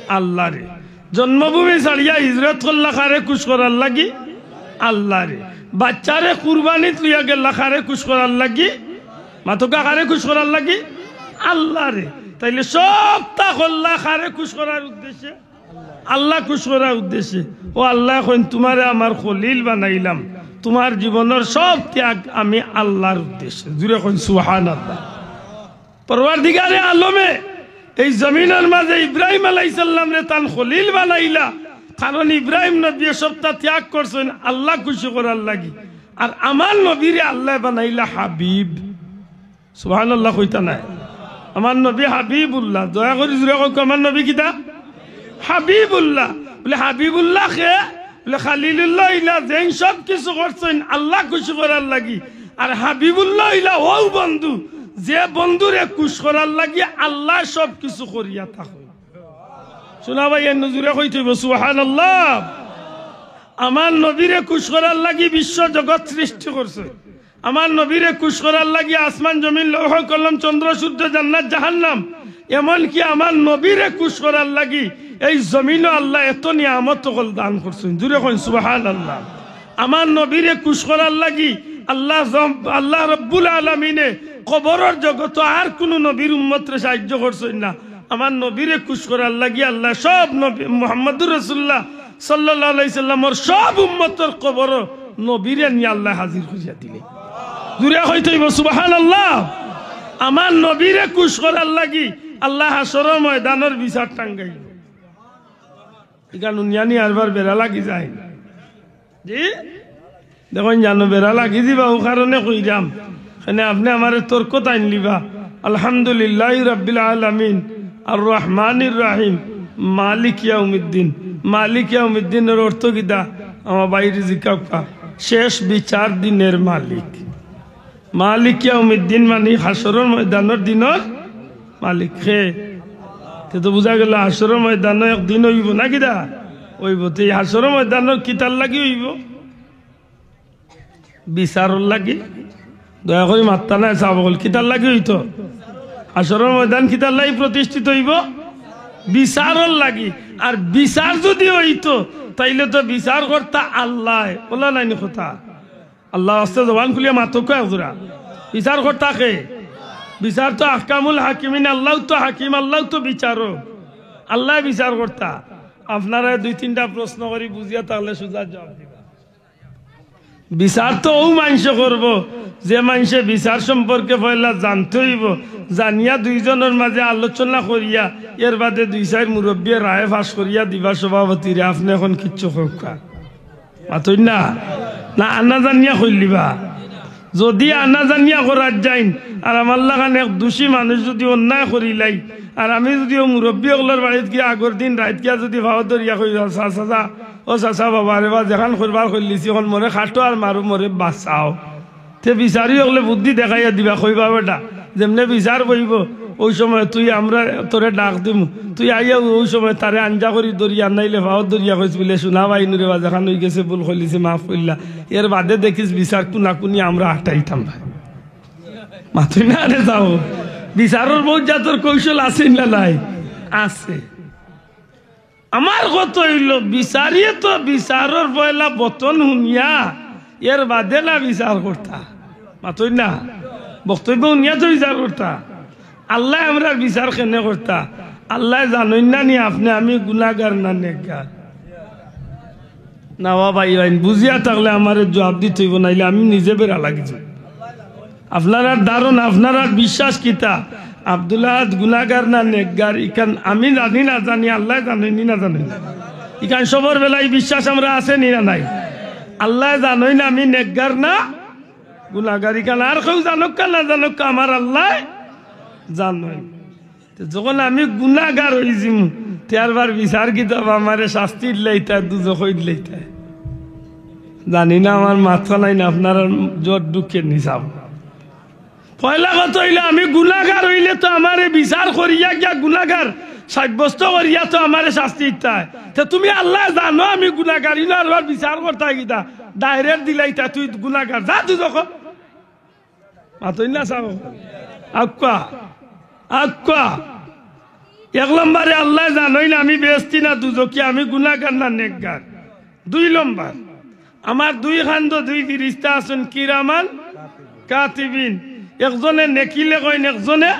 আল্লারে। জন্মভূমি ছাড়িয়া হিজরত করলা কারে খুশ করার লাগি? আল্লারে। বাচ্চারে কুরবানিত লইয়া গেলা কারে খুশ করার লাগি? মাতউক্কা কারে খুশ করার লাগি? আল্লারে। তাইলে সবতা করলা কারে খুশ করার উদ্দেশ্যে? আল্লা খুশ করার উদ্দেশ্যে। অউ আল্লায় কইন, তুমারে আমার খলিল বানাইলাম, তুমার জীবনর সব ত্যাগ আমি আল্লার উদ্দেশ্যে। জুরে কইন সুবহানাল্লাহ। পরওয়ারদিগারে আলমে এই জমিনর মাঝে ইব্রাহিম আলাইহিস সালামরে তান খলিল বানাইলা, কারণ ইব্রাহিম নবীয়ে সবতা ত্যাগ করছইন আল্লা খুশি করার লাগি। আর আমার নবীরে আল্লায় বানাইলা হাবিব। সুবহানাল্লাহ কইতা নায়? আমার নবী হাবিবুল্লাহ। দয়া করি জুরে কউক্কা, আমার নবী কিতা? হাবিবুল্লাহ। বলে, হাবিবুল্লাহ কে? বলে, খালিলুল্লাহ অইলা যেইন সব কিছু করছইন আল্লা খুশি করার লাগি। আর হাবিবুল্লাহ অইলা অউ বন্ধু, যে বন্ধুরে খুশ করার লাগি আল্লায় সব কিছু করিয়া থাকইন। শুনা ভাই, এর নজুরে কইতে অইবো, সুবহানাল্লাহ। আমার নবীরে খুশ করার লাগি বিশ্ব জগৎ সৃষ্টি করছইন। আমার নবীরে খুশ করার লাগি আসমান জমিন লৌহ কলম চন্দ্র সূর্য জান্নাত জাহান্নাম, এমনকি আমার নবীরে খুশ করার লাগি এই জমিনো আল্লায় এত নিয়ামত অকল দান করছইন। জুরে কইন সুবহানাল্লাহ। আমার নবীরে খুশ করার লাগি আল্লাহ জম-, আল্লাহ রব্বুল আলামিনে কবরর জগতো আর কুনু নবীর উম্মতরে সাহায্য করছইন না। আমার নবীরে খুশ করার লাগি আল্লায় সব নবী, মুহাম্মাদুর রাসূলুল্লাহ সাল্লাল্লাহু আলাইহি সাল্লামর সব উম্মতর কবরো নবীরে নিয়া আল্লায় হাজির করিয়া দিলে। জুরে কইতে অইবো সুবহানাল্লাহ। আমার নবীরে খুশ করার লাগি আল্লায় হাশরর ময়দানর বিচার টাঙ্গাইল। ইখান হুনিয়া নি আরবার বেড়া লাগি যায়। জি? দেখইন জানো, বেড়া লাগি দিবা, অউ কারণে কইরাম। কেনে আপনে আমারে তর্কত আইন লিবা। আলহামদুলিল্লাহি রাব্বিল আলামিন, আর রহমানির রহিম, মালিক ইয়াউমিদ্দিন। মালিক ইয়াউমিদ্দিনর অর্থ কিতা? আমার ভাইরে জিকাউক্কা। শেষ বিচার দিনের মালিক। মালিক ইয়াউমিদ্দিন মানি হাশরর ময়দানর দিনর মালিক কে? তে তো বুঝা গেল হাশরর ময়দানও একদিন অইবো না কিতা? অইবো। তে ই হাশরর ময়দানও কিতার লাগি অইবো? বিচারর লাগি। দয়া করি মাত্তা নায় সাব অকল, কিতার লাগি অইতো? হাশরর ময়দান কিতার লাগি প্রতিষ্ঠিত অইবো? বিচারর লাগি। আর বিচার যুদি অইতো, তাইলে তো বিচার কর্তা আল্লায়। অলা নায়নি কথা? আল্লার ওয়াস্তে জবান খুলিয়া মাতউক্কা একজুরা। বিচার কর্তা কে? বিচার তো আহকামুল হাকিমিন, আল্লাউ তো হাকিম, আল্লাউ তো বিচারক, আল্লায় বিচার কর্তা। আপনারারে দুই তিনটা প্রশ্ন করি, বুঝিয়া থাকলে সুজা জুয়াব দিবা। বিচার তো অউ মানষে করবো, যে মানষে বিচার সম্পর্কে পয়লা জানতে অইবো, জানিয়া দুইজনর মাজে আলোচনা করিয়া, এরবাদে দুই চাইর মুরব্বিয়ে রায় পাশ করিয়া দিবা সভাপতিরে, আপনে অখন কিচ্ছু কউক্কা। মাতইন না? না, আনা জানিয়া কইলিবা। যুদি আনা জানিয়া করার যাইন, আর আমার লাখান এক দুষী মানুষ যুদি অন্যায় করিলাই, আর আমি যুদি অউ মুরব্বি অকলর বাড়িত গিয়া আগর দিন রাইত গিয়া যুদি পাও ধরিয়া কই, "চাচা, চাচা, ও চাচা, বাবা রে বা, যেখান করবার করিলিছি, অখন মোরে কাটো আর মারো, মোরে বাচাও।" তে বিচারি অকলে বুদ্ধি দেখাইয়া দিবা, কইবা, "বেটা, যেমনে বিচার বইবো, অউ সময় তুই, আমরা তোরে ডাক দিমু, তুই আইয়া অউ সময় তারে আঞ্জা করি ধরিয়া আনাইলে পাও ধরিয়া কইস বুলে, 'সোনা ভাই নুরে বা, যেখান অইগেছে ভুল করিলিছি, মাফ করিলা।' এরবাদে দেখিস বিচার কুনাকুনি আমরা আটাইতাম ভাই।" মাতইন না রে যাও, বিচারর বউত জাতর কৌশল আছে না নাই? আছে। আমার কথা অইলো, বিচারিয়ে তো বিচারর পয়লা বতন হুনিয়া এরবাদে না বিচার কর্তা। মাতইন না, বক্তব্য হুনিয়া তো বিচার কর্তা। আল্লায় আমরার বিচার কেনে কর্তা? আল্লায় জানইন না নি আপনে আমি গুনাগার না নেকগার? না বা ভাই, ভাই, বুঝিয়া থাকলে আমারে জুয়াব দিতে অইবো, নাইলে আমি নিজে বেড়া লাগি যাই। আপনারার ধারণা, আপনারার বিশ্বাস কিতা? আব্দুল আহাদ গুনাগার না নেকগার, ইখান আমি জানি না জানি, আল্লায় জানইন নি না জানইন? ইখান সবর বেলায় বিশ্বাস আমরার আছে নি না নাই? আল্লায় জানইন আমি নেকগার না গুনাগার, ইখান আর কেউ জানউক্কা না জানউক্কা, আমার আল্লায় জানইন। তে যখন আমি গুনাগার অইযিমু, তে আরবার বিচার কিতা বা, আমারে শাস্তি দিলাইতা, দুজখো দিলাইতা? জানি না, আমার মাতখান আইন আপনারার জট ঢুকের নি সাব। পয়লা কথা অইলো, আমি গুনাগার অইলে তো আমারে বিচার করিয়া গিয়া গুনাগার সাব্যস্ত করিয়া তো আমারে শাস্তি দিতায়। তে তুমি আল্লায় জানো আমি গুনাগার, ইনো আরবার বিচার কর্তায় কিতা? Direct দিলাইতা, তুই গুনাগার, যা দুজখো। মাতইন না সাব। আউক্কা, আউক্কা। এক লম্বরে আল্লায় জানইন আমি বেহেস্তি না দুজখি, আমি গুনাগার না নেকগার। দুই লম্বর, আমার দুই কান্দো দুই ফিরিস্তা আছইন, কিরামান কাতিবিন। একজনে নেকি লেখইন, একজনে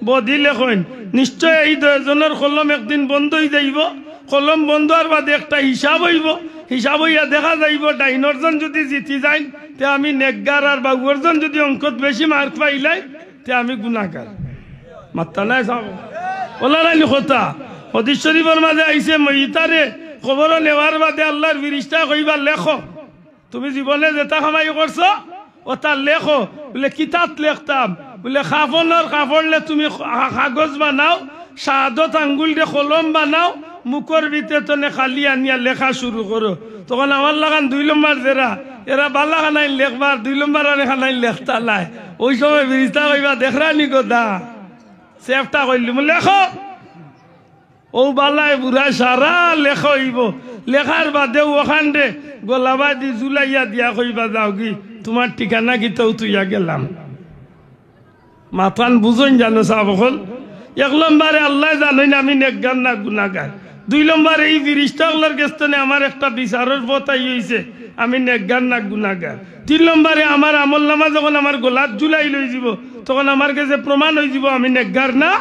বদি লেখইন। নিশ্চয় এই দুইজনর কলম একদিন বন্ধ অইযাইবো। কলম বন্ধ অওয়ার বাদে একটা হিসাব অইবো। হিসাব অইয়া দেখা যাইবো, ডাইনর জন যুদি জিতি যাইন, তে আমি নেকগার, আর বাউর জন যুদি অঙ্কত বেশি mark পাইলাইন, তে আমি গুনাগার। মাত্তা নায় সাব। অলা নায়নি কথা? হাদিস শরিফর মাজে আইছে, মইতারে কবরো নেওয়ার বাদে আল্লার ফিরিস্তায় কইবা, "লেখো।" তুমি জীবনে যেতা কামাই করছো, অতা লেখো। বুলে, "কিতাত লেখতাম?" বুলে, "কাফনর কাপড় লে তুমি কা-, কাগজ বানাও, শাহাদত আঙ্গুল দে কলম বানাও, মুখর ভিতরে তনে খালি আনিয়া লেখা শুরু করো।" তখন আমার লাখান দুই লম্বর যেরা, এরা বালা খানাইন লেখবার, দুই লম্বর আর খানাইন লেখতা নায়। অউ সময় ফিরিস্তায় কইবা, "দেখরায়নি গদা, চেষ্টা করিলিমু, লেখো।" অউ বালায় বুরায় সারা লেখা অইবো। লেখার বাদে অখানরে গলাবায়দি ঝুলাইয়া দিয়া কইবা, "যাওগি, তুমার ঠিকানা কিতা অউ থুইয়া গেলাম।" মাতখান বুঝইন জানো সাব অকল। এক লম্বরে আল্লায় জানইন আমি নেকগার না গুনাগার। দুই লম্বরে ই ফিরিস্তা অকলর গেছ তনে আমার একটা বিচারর পথ আই অইছে, আমি নেকগার না গুনাগার। তিন লম্বরে আমার আমলনামা যখন আমার গলাত ঝুলাই লইযিবো, তখন আমার গেছে প্রমাণ অইযিবো আমি নেকগার না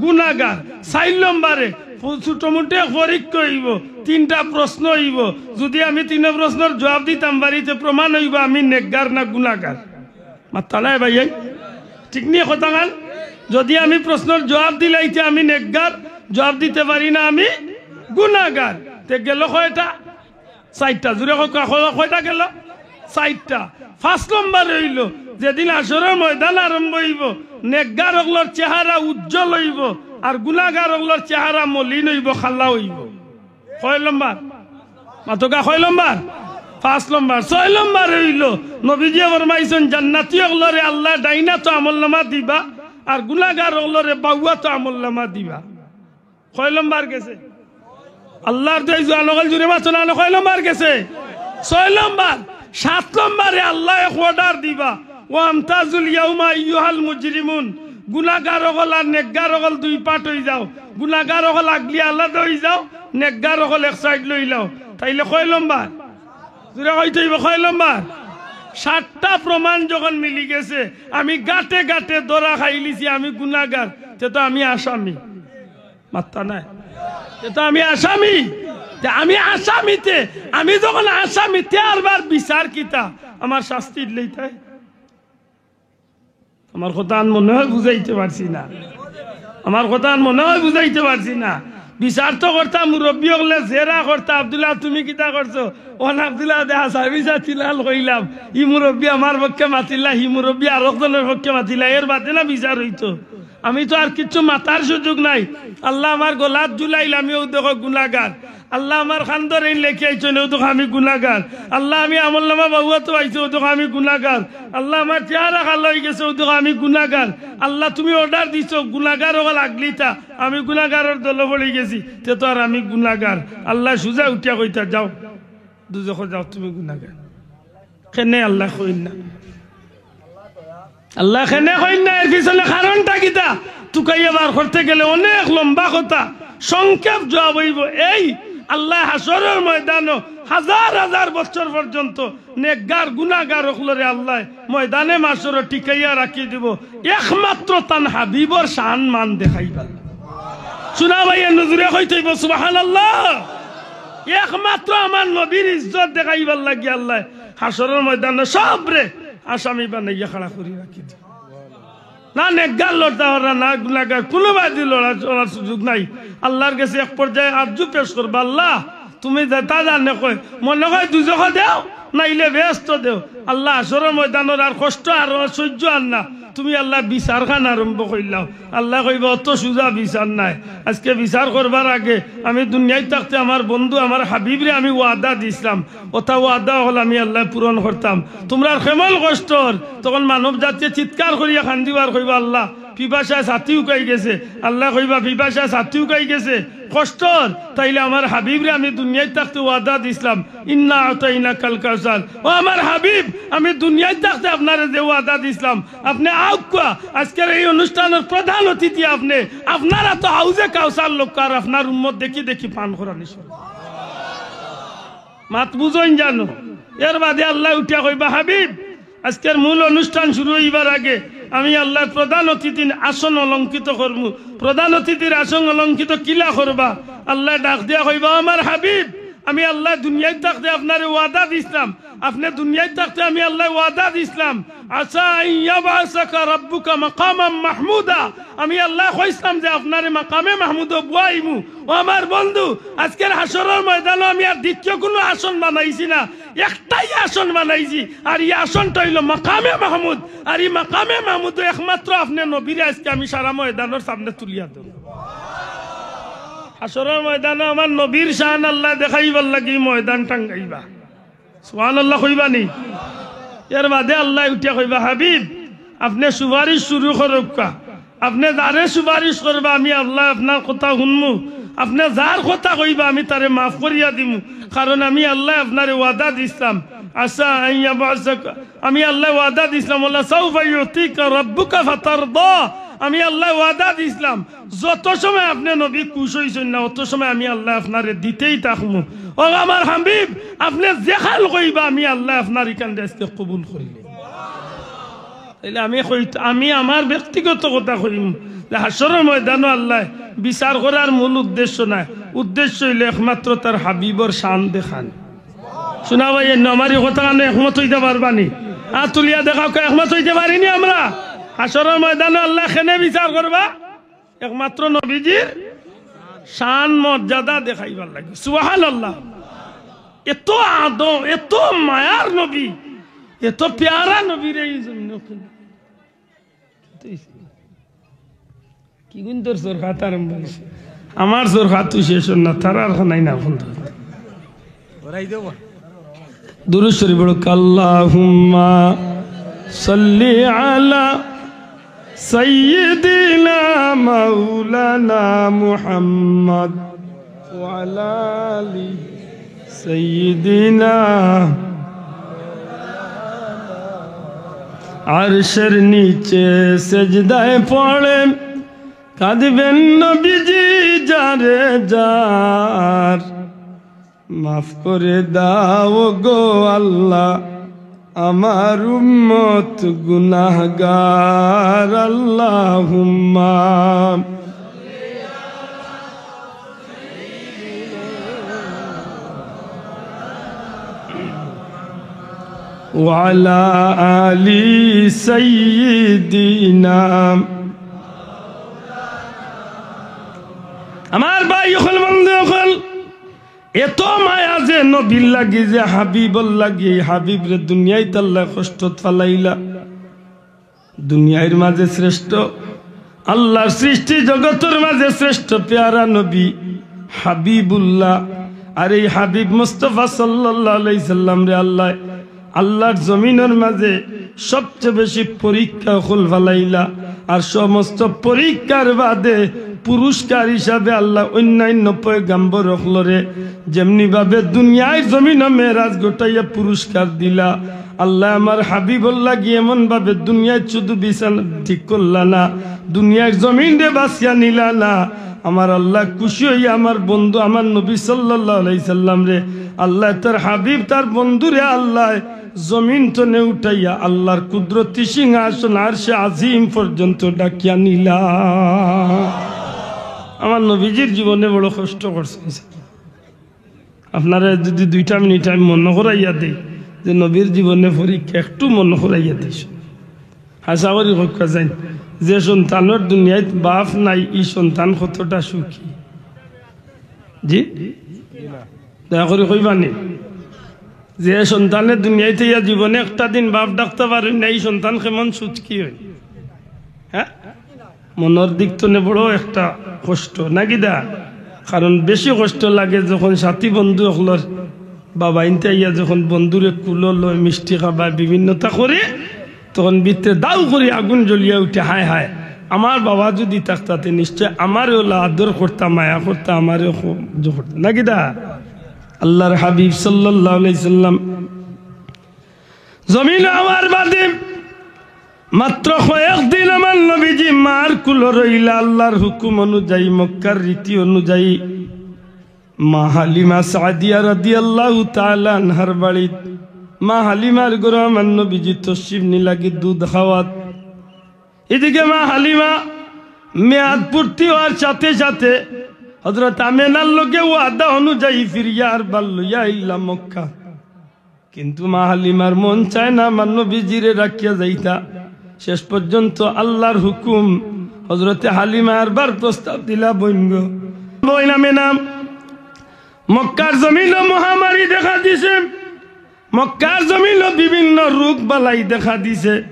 গুনাগার। চাইর লম্বরে ফু-, ছোটমুটো এক পরীক্ষা অইবো, তিনটা প্রশ্ন অইবো। যুদি আমি তিনো প্রশ্নর জুয়াব দিতাম পারি, তে প্রমাণ অইবো আমি নেকগার না গুনাগার। মাত্তা নায় ভাইয়াইন? ঠিক নি কথাখান? যুদি আমি প্রশ্নর জুয়াব দিলাই, তে আমি নেকগার, জুয়াব দিতে পারি না, আমি গুনাগার। তে গেলো কয়টা? চাইরটা। জুরে কউক্কা, কয়-, কয়টা গেলো? চাইরটা। পাঁচ লম্বরে অইলো, যেদিন হাশরর ময়দান আরম্ভ অইবো, নেকগার অকলর চেহারা উজ্জ্বল অইবো, আর গুনাগার অকলর চেহারা মলিন অইবো, কালা অইবো। কয় লম্বর? মাতউক্কা, কয় লম্বর? পাঁচ নম্বর। ছয় নম্বর অইলো, নবীজিয়ে ফরমাইছইন, জান্নাতি অকলরে আল্লায় ডাইন আতো আমলনামা দিবা, আর গুনাগার অকলরে বাউ আতো আমলনামা দিবা। কয় নম্বর গেছে? আল্লাহর দুয়াই জোয়ান অকল জুরে মাতো না, কয় নম্বর গেছে? ছয় নম্বর। সাত নম্বরে আল্লায় এক order দিবা, "ওয়ামতাজুল ইয়াউমা আইয়ুহাল মুজরিমুন।" গুনাগার অকল আর নেকগার অকল দুই part অই যাও। গুনাগার অকল আগলি আলাদা অই যাও, নেকগার অকল এক side লই লাও। তাইলে কয় নম্বর? জুরে কইতে অইবো, কয় নম্বর? সাতটা প্রমাণ যখন মিলি গেছে, আমি গাটে গাটে ধরা খাইলিছি, আমি গুনাগার, তে তো আমি আসামি। মাত্তা নাই। তে তো আমি আসামি। তে আমি আসামিতে, আমি যখন আসামিতে আরবার বিচার কিতা? আমার শাস্তি দিলেই তাই। আমার কথা আন মনে হয় বুঝাইতে পারছি না। আমার কথা আন মনে হয় বুঝাইতে পারছি না। বিচার তো করতা, মুরব্বি অকলে জেরা করতা, "আব্দুল্লাহ, তুমি কিতা করছো?" অন আব্দুল্লাহ দে হাছা বিচার তিলাল কইলাম, ই মুরব্বি আমার পক্ষে মাতিলা, হি মুরব্বি আরক জনর পক্ষে মাতিলা, এর বাদে না বিচার অইতো। আমি তো আর কিচ্ছু মাতার সুযোগ নাই। আল্লায় আমার গলাত ঝুলাইল, আমি অউ দেখো গুনাগার। আল্লায় আমার কান্দর এইন লেখি আইছইন, অউ দেখো আমি গুনাগার। আল্লায় আমি আমলনামা বাউ আতো পাইছি, অউ দেখো আমি গুনাগার। আল্লায় আমার চেহারা কালা অই গেছে, অউ দেখো আমি গুনাগার। আল্লায় তুমি order দিছো গুনাগার অকল আগলিতা, আমি গুনাগারর দলো পড়ি গেছি, তে তো আর আমি গুনাগার। আল্লায় সুজা উঠিয়া কইতা, "যাও, দুজখো যাও, তুমি গুনাগার।" কেনে আল্লায় কইন না? আল্লায় কেনে কইন না? এর পিছনে কারণটা কিতা? তুকাইয়া বার করতে গেলে অনেক লম্বা কথা। সংক্ষেপ জবাব অইবো এই, আল্লায় হাশরর ময়দানো হাজার হাজার বছর পর্যন্ত নেকগার গুনাগার অকলরে আল্লায় ময়দানে মাশরো টিকাইয়া রাখি দিবো, একমাত্র তান হাবিবর শান মান দেখাইবার। শুনা ভাই, এ নজরে কইতে অইবো, "সুবহানাল্লাহ।" একমাত্র আমার নবীর ইজ্জত দেখাইবার লাগি আল্লায় হাশরর ময়দানো সবরে আসামি বানাইয়া খাড়া করি রাখি দিবো। না নেকগার লড়তা পাররা, না গুনাগার, কুনুবায়দি লড়ার, লড়ার সুযোগ নাই। আল্লার গেছে এক পর্যায়ে আরজু পেশ করবা, "আল্লাহ, তুমি যেতা জানে কয়, মনে কয় দুজখো দেও, নাইলে বেহেস্তো দেও।" আল্লাহ, হাশরর ময়দানর আর কষ্ট আর সইজ্য আর না, তুমি আল্লাহ বিচারখান আরম্ভ করিলাও। আল্লায় কইবা, "অত সুজা বিচার নায়।" আইজকে বিচার করবার আগে আমি দুনিয়াত থাকতে আমার বন্ধু, আমার হাবিবরে আমি ওয়াদা দিছলাম, অতা ওয়াদা অকল আমি আল্লায় পূরণ করতাম। তুমরার কেমন কষ্ট অর, তখন মানব জাতিয়ে চিৎকার করিয়া কান্দিবা আর কইবা, "আল্লাহ, পিপাসায় ছাতি উকাই গেছে।" আল্লায় কইবা, "পিপাসায় ছাতি উকাই গেছে, কষ্ট অর, তাইলে আমার হাবিবরে আমি দুনিয়াত থাকতে ওয়াদা দিছলাম, ইন্না আতাইনাকাল কাউসার। ও আমার হাবিব, আমি দুনিয়াত থাকতে আপনারে যে ওয়াদা দিছলাম, আপনে আউক্কা, আইজকের এই অনুষ্ঠানর প্রধান অতিথি আপনে, আপনার আতো হাউজে কাউসার লউক্কা, আর আপনার উম্মত দেখি দেখি পান করানি শুরু।" মাত বুঝইন জানো? এর বাদে আল্লায় উঠিয়া কইবা, "হাবিব, আইজকের মূল অনুষ্ঠান শুরু অইবার আগে আমি আল্লায় প্রধান অতিথির আসন অলংকৃত করমু।" প্রধান অতিথির আসন অলংকৃত কিলা করবা? আল্লায় ডাক দিয়া কইবা, "আমার হাবিব, আমি আল্লায় দুনিয়াত থাকতে আপনারে ওয়াদা দিছলাম, আপনে দুনিয়াত থাকতে আমি আল্লায় ওয়াদা দিছলাম, আসা আন ইয়াবআসাকা রাব্বুকা মাকামাম মাহমুদা।" আমি আল্লায় কইছলাম যে আপনারে মাকামে মাহমুদো বওয়াইমু। ও আমার বন্ধু, আইজকের হাশরর ময়দানো আমি আর দ্বিতীয় কুনু আসন বানাইছি না, একটাই আসন বানাইছি, আর ই আসনটা অইলো মাকামে মাহমুদ। আর ই মাকামে মাহমুদো একমাত্র আপনে নবীরে আইজকে আমি সারা ময়দানর সামনে তুলিয়া ধরমু। হাশরর ময়দানো আমার নবীর শান আল্লায় দেখাইবার লাগি ময়দান টাঙ্গাইবা। সুবহানাল্লাহ কইবা নি? এর বাদে আল্লায় উঠিয়া কইবা, "হাবিব, আপনে সুপারিশ শুরু করউক্কা। আপনে যারে সুপারিশ করবা, আমি আল্লায় আপনার কথা হুনমু। আপনে যার কথা কইবা, আমি তারে মাফ করিয়া দিমু। কারণ আমি আল্লায় আপনারে ওয়াদা দিছলাম, আসা আন ইয়াবআসাকা, আমি আল্লায় ওয়াদা দিছলাম, ওয়ালা সাউফা ইউতিকা রাব্বুকা ফাতারদা। আমি আল্লায় ওয়াদা দিছলাম, যত সময় আপনে নবী খুশ অইছইন না, অত সময় আমি আল্লায় আপনারে দিতেই থাকমু। ও আমার হাবিব, আপনে যেখান কইবা, আমি আল্লায় আপনার ইখান আইজকে কবুল করিলে।" তাইলে আমি কইত-, আমি আমার ব্যক্তিগত কথা কইমু যে হাশরর ময়দানো আল্লায় বিচার করার মূল উদ্দেশ্য নায়, উদ্দেশ্য অইলো একমাত্র তার হাবিবর শান দেখান। শুনা ভাই, এর নমারি কথা কানে একমত অইতা পারবা নি? আত তুলিয়া দেখাউক্কা, একমত অইতা পারি নি আমরা? হাশরর ময়দানো আল্লায় কেনে বিচার করবা? একমাত্র নবীজির শান মর্যাদা দেখাইবার লাগি। সুবহানাল্লাহ। এত আদর, এত মায়ার নবী, এত পেয়ারা নবীরে ই জমিনো কিগুইন্তর সরকাত আরম্ভ অইছে। আমার সরকাত তো শেষ অর না, তারার খানাই না বন্ধ। ওরাই দেব। দুরূদ শরীফ পড়ুক। আল্লাহুম্মা সাল্লি আলা সাইয়্যিদিনা মাওলানা মুহাম্মদ ওয়া আলা আলি সাইয়্যিদিনা। আরশের নিচে সেজদায় পড়ে কাঁদবেন নবীজি যারে যার। মাফ করে দাও গো আল্লাহ, আমার উম্মত গুনাহগার। আল্লাহুম্মা ওয়া আলা আলি সাইয়্যিদিনা। আমার ভাই অকল, বন্ধু অকল, এত মায়া যে নবীর লাগি, যে হাবিবর লাগি, এই হাবিবরে দুনিয়াইত আল্লায় কষ্টত ফালাইলা। দুনিয়ার মাঝে শ্রেষ্ঠ, আল্লাহর সৃষ্টি জগতর মাঝে শ্রেষ্ঠ পেয়ারা নবী হাবিবুল্লাহ। আর এই হাবিব মুস্তাফা সাল্লাল্লাহু আলাইহি সাল্লামরে আল্লায় আল্লাহর জমিনর মাঝে সবচেয়ে বেশি পরীক্ষা অকল ফালাইলা। আর সমস্ত পরীক্ষার বাদে পুরস্কার হিসাবে আল্লায় অন্যান্য পয়গাম্বর অকলরে যেমনি ভাবে দুনিয়ার জমিনো মেরাজ ঘটাইয়া পুরস্কার দিলা, আল্লায় আমার হাবিবর লাগি এমন ভাবে দুনিয়াত শুধু বিছানা ঠিক করলা না, দুনিয়ার জমিনরে বাছিয়া নিলা না। আমার আল্লাহ খুশি অইয়া আমার বন্ধু, আমার নবী সাল্লাল্লাহু আলাইহি সাল্লামরে, আল্লায় তার হাবিব, তার বন্ধুরে আল্লায় জমিন তনে উঠাইয়া আল্লাহর কুদরতি সিংহাসন আরশে আজিম পর্যন্ত ডাকিয়া নিলা। আমার নবীজির জীবনে বড় কষ্ট করছে। আপনারে যদি দুইটা মিনিট আমি মনো করাইয়া দেই যে নবীর জীবনে পরীক্ষা, একটু মনো করাইয়া দেই। আশা করি কউক্কা যাইন, যে সন্তানর দুনিয়াত বাপ নাই, ই সন্তান কতটা সুখী। জি, দয়া করি কইবানি, যে সন্তানে দুনিয়াত আইয়া জীবনে একটা দিন বাপ ডাকতা পারইন না, ই সন্তান কেমন সুখী অইন? হ্যাঁ, মনর দিক তনে বড় একটা কষ্ট, নাকি দা? কারণ বেশি কষ্ট লাগে যখন সাথী বন্ধু অকলর বাবাইন্তে আইয়া যখন বন্ধুরে কুলো লয়, মিষ্টি খাবায়, বিভিন্নতা করে, তখন ভিতরে দাউ করি আগুন জ্বলিয়া উঠে, হায় হায়, আমার বাবা যদি থাকতা তে নিশ্চয় আমারে অলা আদর করতা, মায়া করতা, আমারে খুব ইয়ে করতা, নাকি দা? আল্লাহর হাবিব সাল্লাল্লাহু আলাইহি সাল্লাম জমিন আওয়ার বাদে মাত্র কয়েকদিন আমার নবীজি মার কুলো রইলা। আল্লাহর হুকুম অনুযায়ী, মক্কার রীতি অনুযায়ী, মা হালিমা সাদিয়া রাদিয়াল্লাহু তাআলা আনহার বাড়িত, মা হালিমার ঘরো আমার নবীজি তশরিফ নিলাগি দুধ খাওয়াত। এদিকে মা হালিমা মেয়াদ পূর্তি অওয়ার সাথে সাথে হযরত আমেনার লগে ওয়াদা অনুযায়ী ফিরিয়া আরবার লইয়া আইলা মক্কা। কিন্তু মা হালিমার মন চায় না আমার নবীজিরে রাখিয়া যাইতা। শেষ পর্যন্ত আল্লাহর হুকুম, হযরতে হালিমা আরবার প্রস্তাব দিলা, বইন গো, বইন আমেনা, মক্কার জমিনো মহামারী দেখা দিছে, মক্কার জমিনো বিভিন্ন রোগ বালাই দেখা দিছে।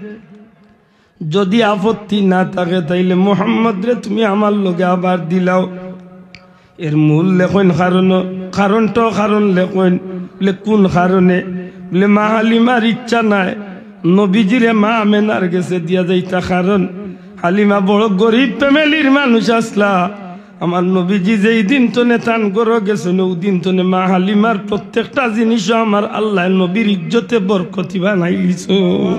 যদি আপত্তি না থাকে, তাইলে মুহাম্মদরে তুমি আমার লগে আবার দিলাও। এর মূল লেখইন কারণ, কারণটাও কারণ লেখইন, বলে, "কোন কারণে?" বলে, "মা হালিমার ইচ্ছা নাই নবীজিরে মা আমেনার গেছে দিয়া যাইতা, কারণ হালিমা বড় গরিব ফ্যামিলির মানুষ আছলা। আমার নবীজি যেই দিন তনে তান ঘরো গেছইন, অউ দিন তনে মা হালিমার প্রত্যেকটা জিনিসও আমার আল্লায় নবীর ইজ্জতে বরকতি বানাইলিছইন।"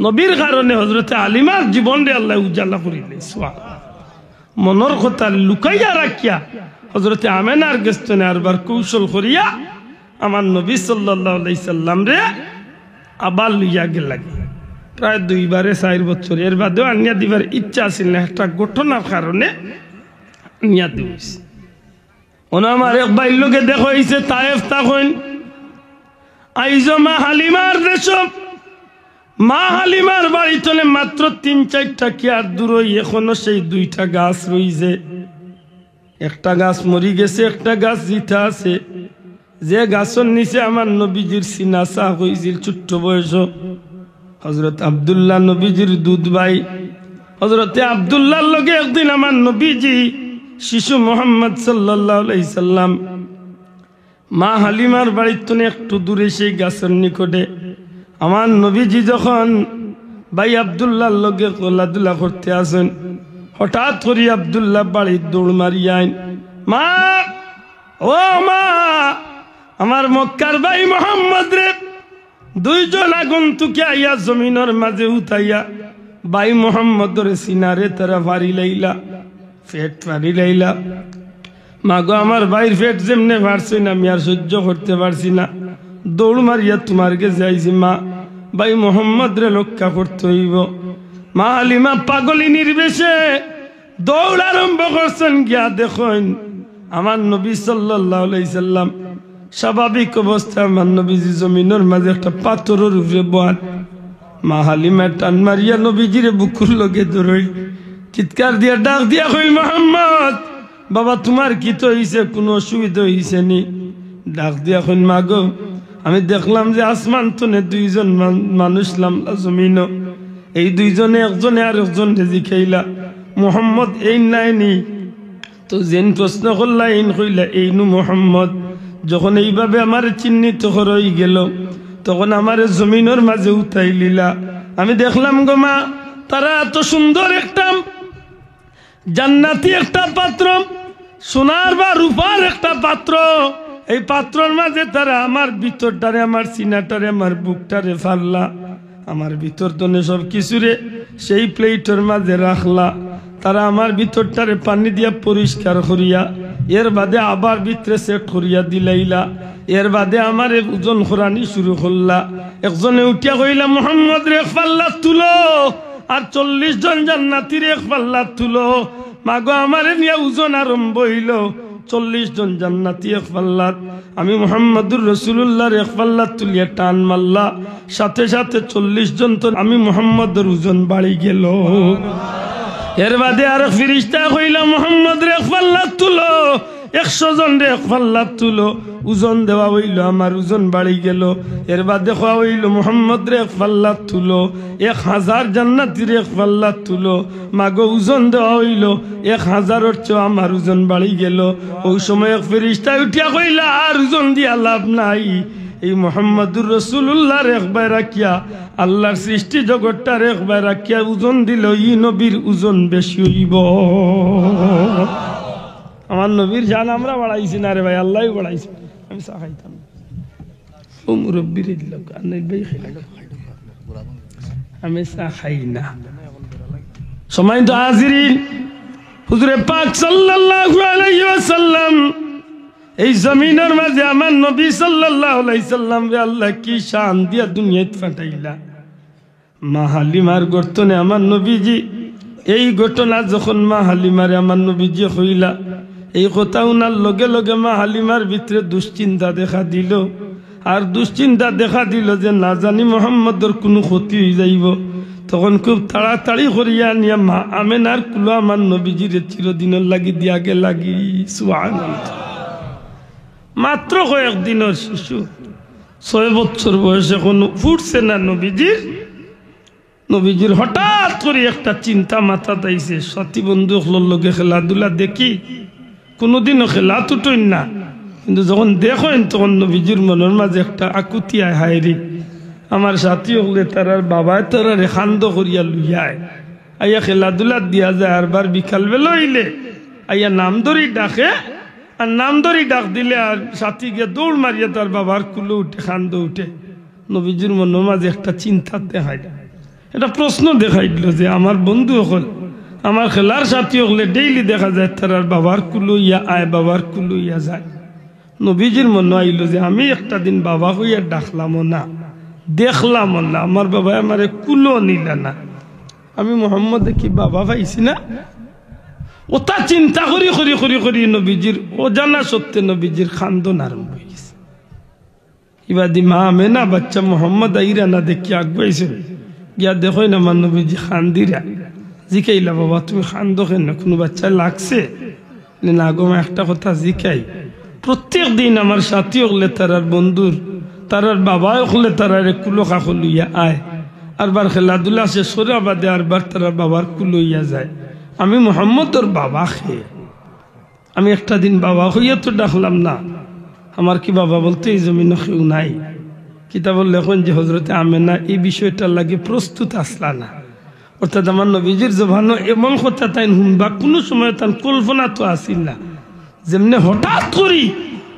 নবীর কারণে হযরতে হালিমার জীবনরে আল্লায় উজালা করিলিছইন। মনর কথা লুকাইয়া রাখিয়া হযরতে আমেনার গেছ তনে আরবার কৌশল করিয়া আমার নবী সাল্লাল্লাহু আলাইহি সাল্লামরে আবার লইয়া গেলাগি। প্রায় দুইবারে চাইর বছর, এর বাদেও আনিয়া দিবার ইচ্ছা আছিল না, একটা ঘটনার কারণে আনিয়া দেওয়া অইছে। অনো আমার এক ভাইর লগে দেখা অইছে, তায়েফ থাকইন। আইজও মা হালিমার দেশো, মা হালিমার বাড়ি তনে মাত্র তিন চাইরটা কিয়ার দূরই এখনো সেই দুইটা গাছ রইছে। একটা গাছ মরি গেছে, একটা গাছ জিতা আছে। যে গাছর নিচে আমার নবীজির সিনা ছাগ অইছিল ছোট্ট বয়সো, হযরত আব্দুল্লাহ নবীজির দুধ ভাই, হযরতে আব্দুল্লাহর লগে একদিন আমার নবীজি শিশু মোহাম্মদ সাল্লাল্লাহু আলাইহি সাল্লাম মা হালিমার বাড়ির তনে একটু দূরে সেই গাছর নিকটে আমার নবীজি যখন ভাই আব্দুল্লাহর লগে খেলাধুলা করতে আছইন, হঠাৎ করি আব্দুল্লাহ বাড়িত দৌড় মারি আইন, "মা, ও মা, আমার মক্কার ভাই মোহাম্মদরে দুইজন আগন্তুকে আইয়া জমিনর মাঝে উঠাইয়া ভাই মোহাম্মদর সিনারে তারা ফাড়ি লাইলা, পেট ফাড়ি লাইলা। মাগো, আমার ভাইর পেট যেমনে ফাড়ছইন, আমি আর সহ্য করতে পারছি না, দৌড় মারিয়া তুমার গেছে আইছি মা, ভাই মোহাম্মদরে রক্ষা করতে অইবো।" মা হালিমা পাগলিনীর বেশে দৌড় আরম্ভ করছইন, গিয়া দেখইন আমার নবী সাল্লাল্লাহু আলাইহি সাল্লাম স্বাভাবিক অবস্থায় আমার নবীজি জমিনর মাঝে একটা পাথরর উপরে বওয়াত। মা হালিমায় টান মারিয়া নবীজিরে বুকুর লগে ধরইন, চিৎকার দিয়া ডাক দিয়া কইল, "মোহাম্মদ, বাবা, তুমার কিতা অইছে? কুনু অসুবিধা অইছে নি?" ডাক দিয়া কইন, "মাগো, আমি দেখলাম যে আসমান তনে দুইজন মান-, মানুষ লামলা জমিনো। এই দুইজনে একজনে আরকজনরে জিকাইলা, 'মোহাম্মদ এইন নায় নি?' তো যেইন প্রশ্ন করলা, এইন কইলা, 'এইনউ মোহাম্মদ।' যখন এইভাবে আমারে চিহ্নিত করা অইগেলো, তখন আমারে জমিনর মাঝে উঠাইলিলা। আমি দেখলাম গো মা, তারা এত সুন্দর একটা জান্নাতি একটা পাত্র, সোনার বা রূপার একটা পাত্র, এই পাত্রর মাঝে তারা আমার ভিতরটারে, আমার সিনাটারে, আমার বুকটারে ফাড়লা, আমার ভিতর তনে সব কিছুরে সেই প্লেটর মাঝে রাখলা। তারা আমার ভিতরটারে পানি দিয়া পরিষ্কার করিয়া এর বাদে আবার ভিতরে সেট করিয়া দিলাইলা। এর বাদে আমারে ওজন করানি শুরু করলা। একজনে উঠিয়া কইলা, 'মোহাম্মদরে এক পাল্লাত তুলো, আর চল্লিশ জন জান্নাতিরে এক পাল্লাত তুলো।' মাগো, আমারে নিয়া ওজন আরম্ভ অইলো। চল্লিশ জন জান্নাতি এক পাল্লাত, আমি মুহাম্মাদুর রাসূলুল্লাহর এক পাল্লাত তুলিয়া টান মারলা, সাথে সাথে চল্লিশ জন তো আমি মুহাম্মাদর ওজন বাড়ি গেলো। এর বাদে আরক ফিরিস্তায় কইলা, "মুহাম্মাদরে এক পাল্লাত তুলো, একশো জনরে এক পাল্লাত তুলো।" ওজন দেওয়া অইলো, আমার ওজন বাড়ি গেলো। এর বাদে কওয়া অইলো, "মুহাম্মাদরে এক পাল্লাত তুলো, এক হাজার জান্নাতিরে এক পাল্লাত তুলো।" মাগো, ওজন দেওয়া অইলো, এক হাজারর চেয়েও আমার ওজন বাড়ি গেলো। অউ সময় এক ফিরিস্তায় উঠিয়া কইলা, "আর ওজন দিয়া লাভ নাই, এই মুহাম্মাদুর রাসূলুল্লাহর এক বায় রাখিয়া, আল্লাহর সৃষ্টি জগতটার এক বায় রাখিয়া ওজন দিলে ই নবীর ওজন বেশি অইবো।" আমার নবীর শান আমরা বাড়াইছি না রে ভাই, আল্লাহই বাড়াইছে। আমি চা খাইতাম না। ও মুরব্বির এই লোক, আর নাই ভাই খাইলাম। আমি চা খাই না। সম্মানিত হাজিরিন, হুজুরে পাক সাল্লাল্লাহু আলাইহি ওয়াসাল্লাম এই জমিনর মাঝে আমার নবী সাল্লাল্লাহু আলাইহি সাল্লামরে আল্লাহ কি শান দিয়া দুনিয়াত পাঠাইলা। মা হালিমার গর্তনে আমার নবীজি, এই ঘটনা যখন মা হালিমারে আমার নবীজি কইলা, এই কথা হুনার লগে লগে মা হালিমার ভিতরে দুশ্চিন্তা দেখা দিলো। আর দুশ্চিন্তা দেখা দিলো যে না জানি মুহাম্মাদর কুনু ক্ষতি অইযাইবো। তখন খুব তাড়াতাড়ি করিয়া আনিয়া মা আমেনার কুলো আমার নবীজিরে চিরদিনর লাগি দিয়া গেলাগি। সুবহানাল্লাহ। মাত্র কয়েক দিনর শিশু, ছয় বছর বয়স, এখনো ফুটছে না নবীজির। নবীজির হঠাৎ করি একটা চিন্তা মাথাত আইছে, সাথী বন্ধু অকলর লগে খেলাধুলা দেখি, কুনুদিনও খেলাত উঠইন না, কিন্তু যখন দেখইন তখন নবীজির মনর মাঝে একটা আকুতি আয়, "হায়রে, আমার সাথী অকলে তারার বাবায় তারারে কান্দো করিয়া লইয়া আয়, আইয়া খেলাধুলাত দিয়া যায়, আরবার বিকালবেলা অইলে আইয়া নাম ধরি ডাকে, আর নাম ধরি ডাক দিলে আর সাথী গিয়া দৌড় মারিয়া তার বাবার কুলো উঠে, কান্দো উঠে।" নবীজির মনর মাঝে একটা চিন্তা দেখাইল, একটা প্রশ্ন দেখাইল যে আমার বন্ধু অকল, আমার খেলার সাথী অকলে ডেইলি দেখা যায় তারার বাবার কুলো ইয়া আয়, বাবার কুলো ইয়া যায়। নবীজির মনো আইলো যে আমি একটা দিন বাবা কইয়া ডাকলামও না, দেখলামও না, আমার বাবায় আমারে কুলো নিলা না, আমি মুহাম্মাদে কি বাবা পাইছি না? অতা চিন্তা করি করি করি করি নবীজির অজানা সত্ত্বে নবীজির কান্দন আরম্ভ অইগেছে। ইবাদি মা আমেনা বাচ্চা মুহাম্মদ আইরা না দেখিয়া আগুয়াইছইন। গিয়া দেখইন আমার নবীজি কান্দিরা। জিকাইলা, "বাবা, তুমি কান্দো কেনে? কুনু বাচ্চায় লাগছে?" "না গো মা, একটা কথা জিকাই। প্রত্যেক দিন আমার সাথী অকলে তারার বন্ধুর, তারার বাবা অকলে তারারে কুলো কাকো লইয়া আয়, আরবার খেলাধুলা শেষ করার বাদে আরবার তারার বাবার কুলো ইয়া যায়। আমি মুহাম্মদর বাবা কে? আমি একটা দিন বাবা কইয়া তো ডাকলাম না।" আমার কি বাবা বলতে এই জমিনো কেউ নাই? কিতাবো লেখইন যে হজরতে আমেনা এই বিষয়টার লাগি প্রস্তুত আছলা না। অর্থাৎ আমার নবীজির জবানো এমন কথা তাইন হুনবা, কুনু সময় তান কল্পনাত আছিল না। যেমনে হঠাৎ করি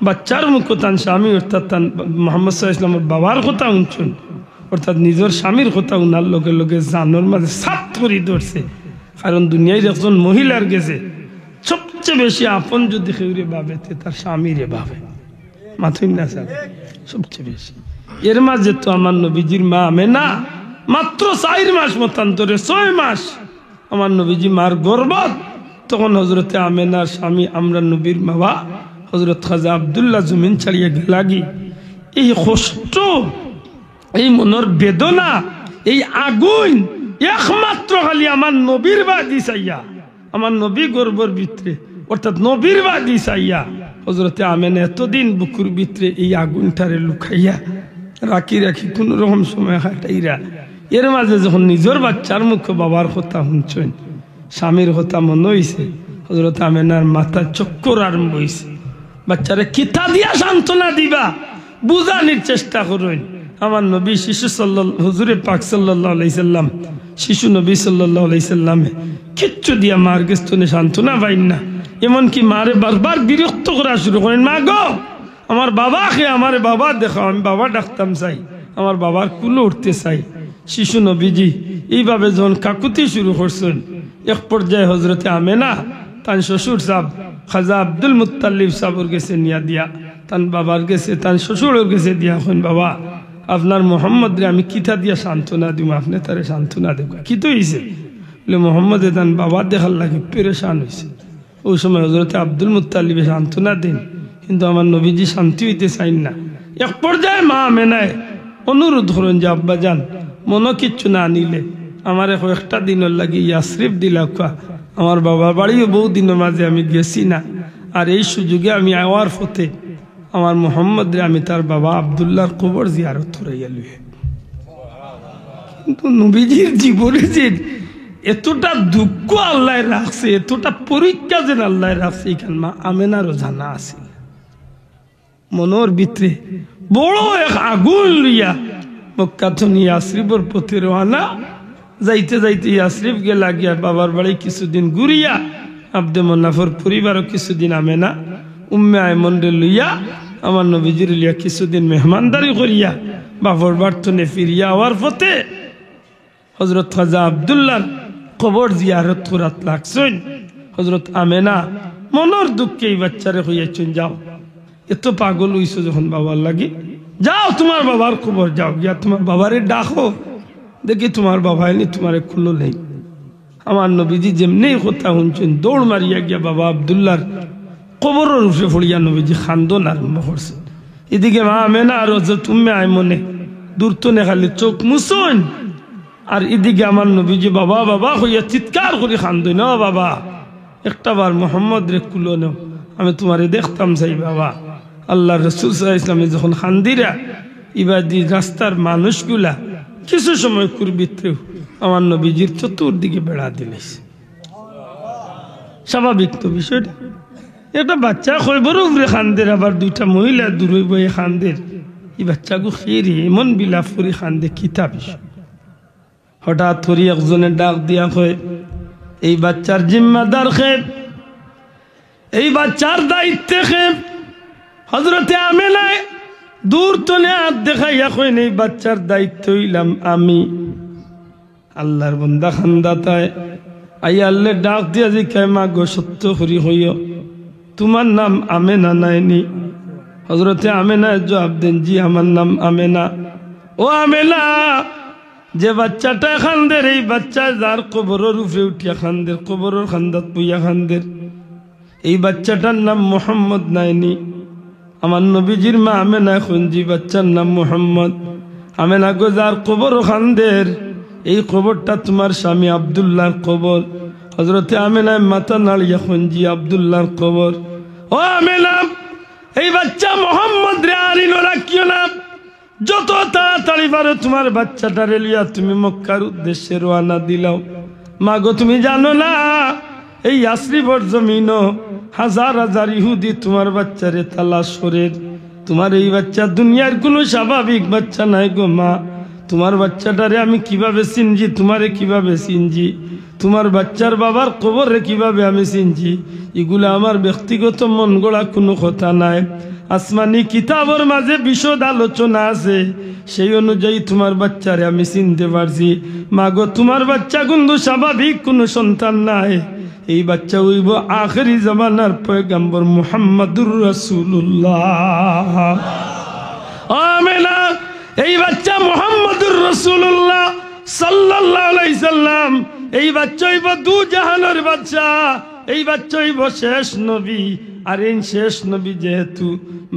বাচ্চার মুখো তান স্বামী অর্থাৎ তান মোহাম্মদ সাল্লাল্লাহু আলাইহি ওয়াসাল্লামর বাবার কথা হুনছইন, অর্থাৎ নিজর স্বামীর কথা হুনার লগে লগে জানর মাঝে সাত করি ধরছে। কারণ দুনিয়ার একজন মহিলার গেছে সবচেয়ে বেশি আপন যদি কেউরে ভাবে, তে তার স্বামীরে ভাবে। মাতইন না স্যার, সবচেয়ে বেশি। এর মাঝে তো আমার নবীজির মা আমেনা মাত্র চাইর মাস মতান্তরে, ছয় মাস আমার নবীজি মার গর্ভত। তখন হজরতে আমেনার স্বামী আমরার নবীর বাবা হজরত খাজা আব্দুল্লাহ জমিন ছাড়িয়া গেলাগি। এই কষ্ট, এই মনর বেদনা, এই আগুন একমাত্র খালি আমার নবীর বাদি চাইয়া, আমার নবী গর্ভর ভিতরে, অর্থাৎ নবীর বাদি চাইয়া হজরতে আমেনা এতদিন বুকুর ভিতরে এই আগুনটারে লুকাইয়া রাখি রাখি কুনু রকম সময় কাটাইরা। এর মাঝে যখন নিজর বাচ্চার মুখো বাবার কথা হুনছইন, স্বামীর কথা মনো অইছে, হজরত আমেনার মাথাত চক্কর আরম্ভ অইছে। বাচ্চারে কিতা দিয়া সান্ত্বনা দিবা, বুঝানির চেষ্টা করইন। আমার নবী শিশু সাল্লাল-, হুজুরে পাক সাল্লাল্লাহু আলাইহি সাল্লাম, শিশু নবী সাল্লাল্লাহু আলাইহি সাল্লামে কিচ্ছু দিয়া মার গেছ থনে সান্ত্বনা পাইন না। এমনকি মারে বারবার বিরক্ত করা শুরু করইন, "মা গো, আমার বাবা কে, আমারে বাবা দেখাও, আমি বাবা ডাকতাম চাই, আমার বাবার কুলো উঠতে চাই।" শিশু নবীজি এইভাবে যখন কাকুতি শুরু করছইন, এক পর্যায়ে হজরতে আমেনা তান শ্বশুর সাব খাজা আব্দুল মুত্তালিব সাবর গেছে নিয়া দিয়া, তান বাবার গেছে, তান শ্বশুরর গেছে দিয়া কইন, "বাবা, আপনার মোহাম্মদরে আমি কিতা দিয়া সান্ত্বনা দিমু, আপনে তারে সান্ত্বনা দেউক্কা।" "কিতা অইছে?" বলে, "মোহাম্মদে তান বাবা দেখার লাগি পেরেশান অইছে।" ওই সময় হজরতে আব্দুল মুত্তালিবে সান্ত্বনা দেইন, কিন্তু আমার নবীজি শান্তি অইতে চাইন না। এক পর্যায়ে মা আমেনায় অনুরোধ করইন যে, "আব্বাজান, মনো কিচ্ছু না নিলে আমারে কয়েকটা দিনর লাগি ইয়াসরিব দিলাউক্কা, আমার বাবার বাড়িও বহু দিনর মাঝে আমি গেছি না, আর এই সুযোগে আমি আওয়ার পথে আমার মোহাম্মদরে আমি তার বাবা আব্দুল্লাহর কবর জিয়ারত করাইয়া লইয়া।" কিন্তু নবীজির জীবনে যে এতটা দুঃখ আল্লায় রাখছে, এতটা পরীক্ষা যেন আল্লায় রাখছে, ইখান মা আমেনারও জানা আছিল। মনর ভিতরে বড় এক আগুন লইয়া মক্কা থনে ইয়াসরিবর পথে রওয়ানা। যাইতে যাইতে ইয়াসরিব গেলাগিয়া বাবার বাড়ি কিছুদিন ঘুরিয়া, আব্দে মনাফর পরিবারও কিছুদিন আমেনা, উম্মে আইমনরে লইয়া, আমার নবীজিরে লইয়া কিছুদিন মেহমানদারি করিয়া বাপর বাড়ি থনে ফিরিয়া আওয়ার পথে হজরত খাজা আব্দুল্লাহর কবর জিয়ারত করাত লাগছইন। হজরত আমেনা মনর দুঃখে এই বাচ্চারে কইয়াছইন, "যাও, এত পাগল অইছো যখন বাবার লাগি, যাও তুমার বাবার কবর, যাও গিয়া তুমার বাবারে ডাকো, দেখি তুমার বাবায় নি তুমারে কুলো নেইন।" আমার নবীজি যেমনেই কথা হুনছইন, দৌড় মারিয়া গিয়া বাবা আব্দুল্লাহর কবরর উপরে পড়িয়া নবীজি কান্দন আরম্ভ করছইন। এদিকে মা আমেনা আর হজরত উম্মে আইমনে দূর থনে খালি চউখ মুছইন, আর এদিকে আমার নবীজি "বাবা, বাবা" কইয়া চিৎকার করি কান্দইন, "ও বাবা, একটা বার মোহাম্মদরে কুলো নেও, আমি তুমারে দেখতাম চাই বাবা।" আল্লার রসুল সাল্লাল্লাহু আলাইহি ওয়াসাল্লামে যখন কান্দিরা, ইবাদি রাস্তার মানুষগুলা কিছু সময় কুর ভিতরেউ আমার নবীজির চতুর্দিকে বেড়া দিলাইছে। স্বাভাবিক তো বিষয়টা। একটা বাচ্চা কবরর উপরে কান্দের, আবার দুইটা মহিলা দূরে বইয়া কান্দের। ই বাচ্চাগু কিরে এমন বিলাপ করি কান্দে, কিতা বিষয়? হঠাৎ করি একজনে ডাক দিয়া কয়, "এই বাচ্চার জিম্মাদার কে? এই বাচ্চার দায়িত্বে কে?" হজরতে আমেনায় দূর থনে আত দেখাইয়া কইন, "এই বাচ্চার দায়িত্ব অইলাম আমি।" আল্লার বন্দা কান্দাত আয়, আইয়া আল্লারে ডাক দিয়া জিকায়, "মা গো, সত্য করি কইও, তুমার নাম আমেনা নায় নি?" হজরতে আমেনায় জুয়াব দেইন, "জি, আমার নাম আমেনা।" ও আমেনা, যে বাচ্চাটায় কান্দের, এই বাচ্চায় যার কবরর উপরে উঠিয়া কান্দের, কবরর কান্দাত বইয়া কান্দের, এই বাচ্চাটার নাম মোহাম্মদ নায় নি? আমার নবীজির মা আমেনায় কইন, "জি, বাচ্চার নাম মোহাম্মদ।" আমেনা গো, যার কবরো কান্দের, এই কবরটা তুমার স্বামী আব্দুল্লাহর কবর। হজরতে আমেনায় মাথা নাড়িয়া কইন, "জি, আব্দুল্লাহর কবর।" ও আমেনা, এই বাচ্চা মোহাম্মদরে আর ইনো রাখিও না। যত তাড়াতাড়ি পারো তুমার বাচ্চাটারে লইয়া তুমি মক্কার উদ্দেশ্যে রওয়ানা দিলাও। মা গো, তুমি জানো না, এই ইয়াসরিবর জমিনো হাজার হাজার ইহুদি তুমার বাচ্চারে তালাশ করের। তুমার এই বাচ্চা দুনিয়ার কুনু স্বাভাবিক বাচ্চা নায় গো মা। তুমার বাচ্চাটারে আমি কিভাবে চিনছি, তুমারে কিভাবে চিনছি, তুমার বাচ্চার বাবার কবররে কিভাবে আমি চিনছি, ইগুলা আমার ব্যক্তিগত মন গড়া কুনু কথা নায়। আসমানি কিতাবর মাঝে বিশদ আলোচনা আছে, সেই অনুযায়ী তুমার বাচ্চারে আমি চিনতে পারছি। মা গো, তুমার বাচ্চা কুনু স্বাভাবিক কুনু সন্তান নায়। এই বাচ্চা অইবো আখেরি জামানার পয়গাম্বর মুহাম্মাদুর রাসূলুল্লাহ। আমেনা, এই বাচ্চা মুহাম্মাদুর রাসূলুল্লাহ সাল্লাল্লাহু আলাইহি সাল্লাম। এই বাচ্চা অইবো দু জাহানর বাদশা। এই বাচ্চা অইবো শেষ নবী। আর এই শেষ নবী যেহেতু,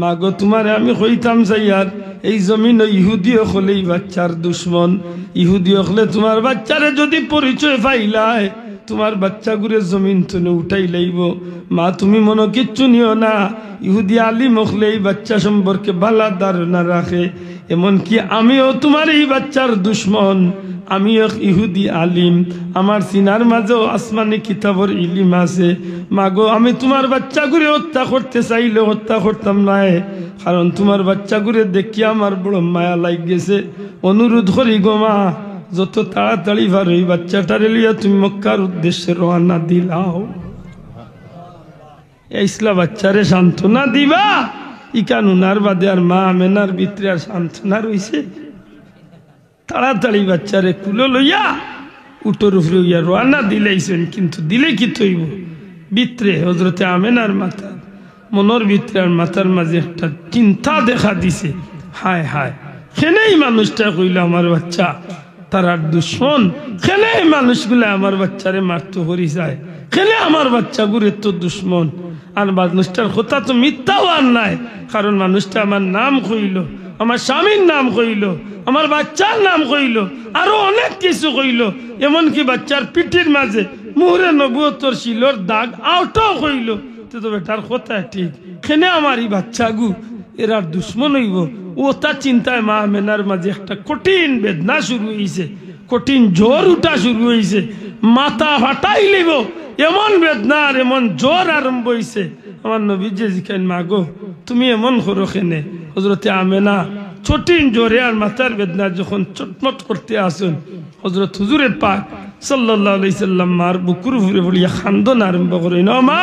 মা গো, তুমারে আমি কইতাম চাইয়ার, এই জমিনো ইহুদি অকল এই বাচ্চার দুশমন। ইহুদি অকলে তুমার বাচ্চারে যদি পরিচয় পাইলায়, তুমার বাচ্চাগুরে জমিন তনে উঠাইলাইবো। মা, তুমি মনো কিচ্ছু নিও না। ইহুদি আলিম অকলে এই বাচ্চা সম্পর্কে ভালা ধারণা রাখে। এমনকি আমিও তুমার এই বাচ্চার দুশমন, আমিও এক ইহুদি আলিম। আমার সিনার মাঝেও আসমানি কিতাবর ইলিম আছে। মা গো, আমি তুমার বাচ্চাগুরে হত্যা করতে চাইলে হত্যা করতাম নায়, কারণ তুমার বাচ্চাগুরে দেখিয়া আমার বড় মায়া লাগি গেছে। অনুরোধ করি গো মা, যত তাড়াতাড়ি পারো এই বাচ্চাটারে লইয়া তুমি মক্কার উদ্দেশ্যে রওয়ানা দিলাও। এই ইসলা বাচ্চারে সান্ত্বনা দিবা, ইখান হুনার বাদে আর মা আমেনার ভিতরে আর সান্ত্বনা রইছে? তাড়াতাড়ি বাচ্চারে কুলো লইয়া উটর উপরে অইয়া রওয়ানা দিলাইছইন, কিন্তু দিলে কিতা অইবো? ভিতরে হজরতে আমেনার মাথার, মনর ভিতরে আর মাথার মাঝে একটা চিন্তা দেখা দিছে। হায় হায়, কেনে ই মানুষটা কইলো আমার বাচ্চা তারার দুশমন, কেনে ই মানুষগুলা আমার বাচ্চারে মারতো করি যায়, কেনে আমার বাচ্চাগুর এত দুশমন? আর মানুষটার কথা তো মিথ্যা অওয়ার নায়, কারণ মানুষটা আমার নাম কইলো, আমার স্বামীর নাম কইলো, আমার বাচ্চার নাম কইলো, আরো অনেক কিছু কইলো, এমনকি বাচ্চার পিঠির মাঝে মুহরে নবুয়তর সিলর দাগ আওটাও কইলো। তে তো বেটার কথা ঠিক, কেনে আমার ই বাচ্চাগু এরার দুশমন অইবো? অতা চিন্তায় মা আমেনার মাঝে একটা কঠিন বেদনা শুরু অইছে, কঠিন জ্বর উঠা শুরু অইছে, মাথা ফাটাইলিবো, এমন বেদনা আর এমন জ্বর আরম্ভ অইছে। আমার নবীজিয়ে জিকাইন, মা গো, তুমি এমন করো কেনে? হজরতে আমেনা কঠিন জ্বরে আর মাথার বেদনা যখন চটমট করতে আছইন, হজরত হুজুরে পাক সাল্লাল্লাহু আলাইহি সাল্লাম মার বুকুর উপরে পড়িয়া কান্দন আরম্ভ করইন, "ও মা,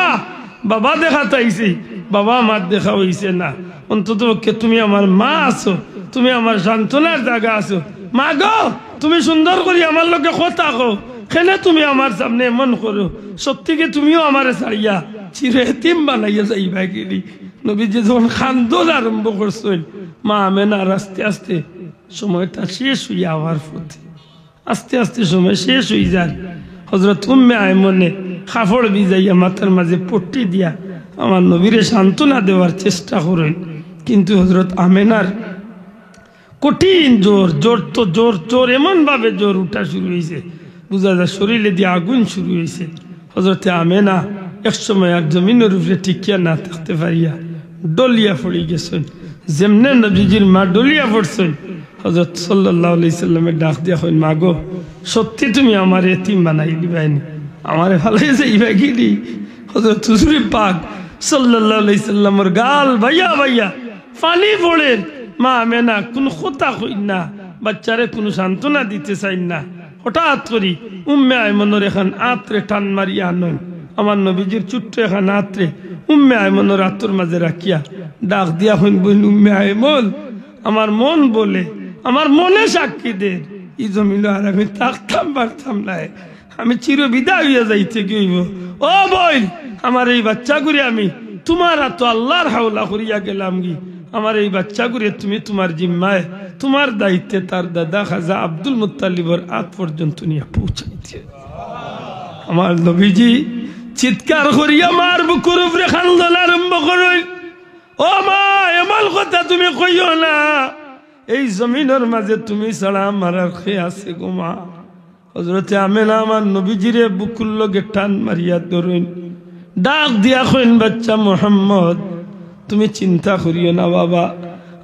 বাবা দেখাত আইছি, বাবা আমার দেখা অইছে না, অন্তত পক্ষে তুমি আমার মা আছো, তুমি আমার সান্ত্বনার জাগা আছো। মা গো, তুমি সুন্দর করি আমার লগে কথা কও, কেনে তুমি আমার সামনে এমন করো? সত্যি কি তুমিও আমারে ছাড়িয়া চির এতিম বানাইয়া যাইবায় গিরি?" নবীজিয়ে যখন কান্দন আরম্ভ করছইন, মা আমেনার আস্তে আস্তে সময়টা শেষ অইয়া আওয়ার পথে, আস্তে আস্তে সময় শেষ অইযার। হজরত উম্মে আয়মনে কাপড় ভিজাইয়া মাথার মাঝে পট্টি দিয়া আমার নবীরে সান্ত্বনা দেওয়ার চেষ্টা করইন, কিন্তু হজরত আমেনার কঠিন জ্বর, জ্বর তো জ্বর, জ্বর এমন ভাবে জ্বর উঠা শুরু অইছে, বুঝা যায় শরীরেদি আগুন শুরু অইছে। হজরতে আমেনা এক সময় আর জমিনর উপরে টিকিয়া না থাকতে পারিয়া ডলিয়া পড়ি গেছইন। যেমনে নবীজির মা ডলিয়া পড়ছইন, হজরত সাল্লাল্লাহু আলাইহি সাল্লামে ডাক দিয়া কইন, "মা গো, সত্যি তুমি আমারে এতিম বানাইলিবায়নি, আমারে ফালাই যাইবায় গিরি?" হজরত হুজুরে পাক সাল্লাল্লাহু আলাইহি সাল্লামর গাল বাইয়া বাইয়া পানি পড়ের। মা আমেনা কুনু কথা কইন না, বাচ্চারে কুনু সান্ত্বনা দিতে চাইন না। হঠাৎ করি উম্মে আয়মনর এখান আতরে টান মারিয়া আনইন, আমার নবীজির ছোট্ট এখান আতরে উম্মে আয়মনর আতর মাঝে রাখিয়া ডাক দিয়া কইন, "বইন উম্মে আয়মন, আমার মন বলে, আমার মনে সাক্ষী দের, ই জমিনো আর আমি থাকতাম পারতাম নায়, আমি চির বিদায় অইয়া যাইতে কি অইবো। ও বইন, আমার এই বাচ্চাগুরে আমি তুমার আতো আল্লার হাওলা করিয়া গেলামগি, আমার এই বাচ্চাগুরে তুমি তুমার জিম্মায়, তুমার দায়িত্বে তার দাদা খাজা আব্দুল মুত্তালিবর আত পর্যন্ত নিয়া পৌঁছাই দিও।" আমার নবীজি চিৎকার করিয়া মার বুকুর উপরে কান্দন আরম্ভ করইন, "ও মা, এমন কথা তুমি কইও না, এই জমিনর মাঝে তুমি ছাড়া আমার আর কে আছে গো মা?" হজরতে আমেনা আমার নবীজিরে বুকুর লগে টান মারিয়া ধরইন, ডাক দিয়া কইন, "বাচ্চা মোহাম্মদ, তুমি চিন্তা করিও না বাবা,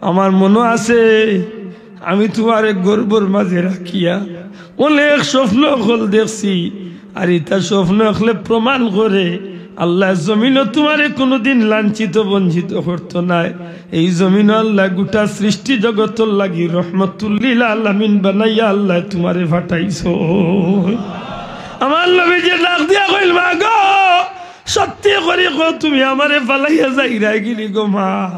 আমার মনো আছে, আমি তুমারে গর্ভর মাঝে রাখিয়া অনেক স্বপ্ন অকল দেখছি, আর ইতা স্বপ্ন অকলে প্রমাণ করে আল্লায় জমিনো তুমারে কুনুদিন লাঞ্ছিত বঞ্চিত করতো নায়। এই জমিনো আল্লায় গোটা সৃষ্টি জগতর লাগি রহমতুল্লিল আলামিন বানাইয়া আল্লায় তুমারে পাঠাইছইন। আমার নবীজিয়ে ডাক দিয়া কইল, "মা গো, সত্যি করি কও, তুমি আমারে ফালাইয়া যাইরায়গিনি গো মা?"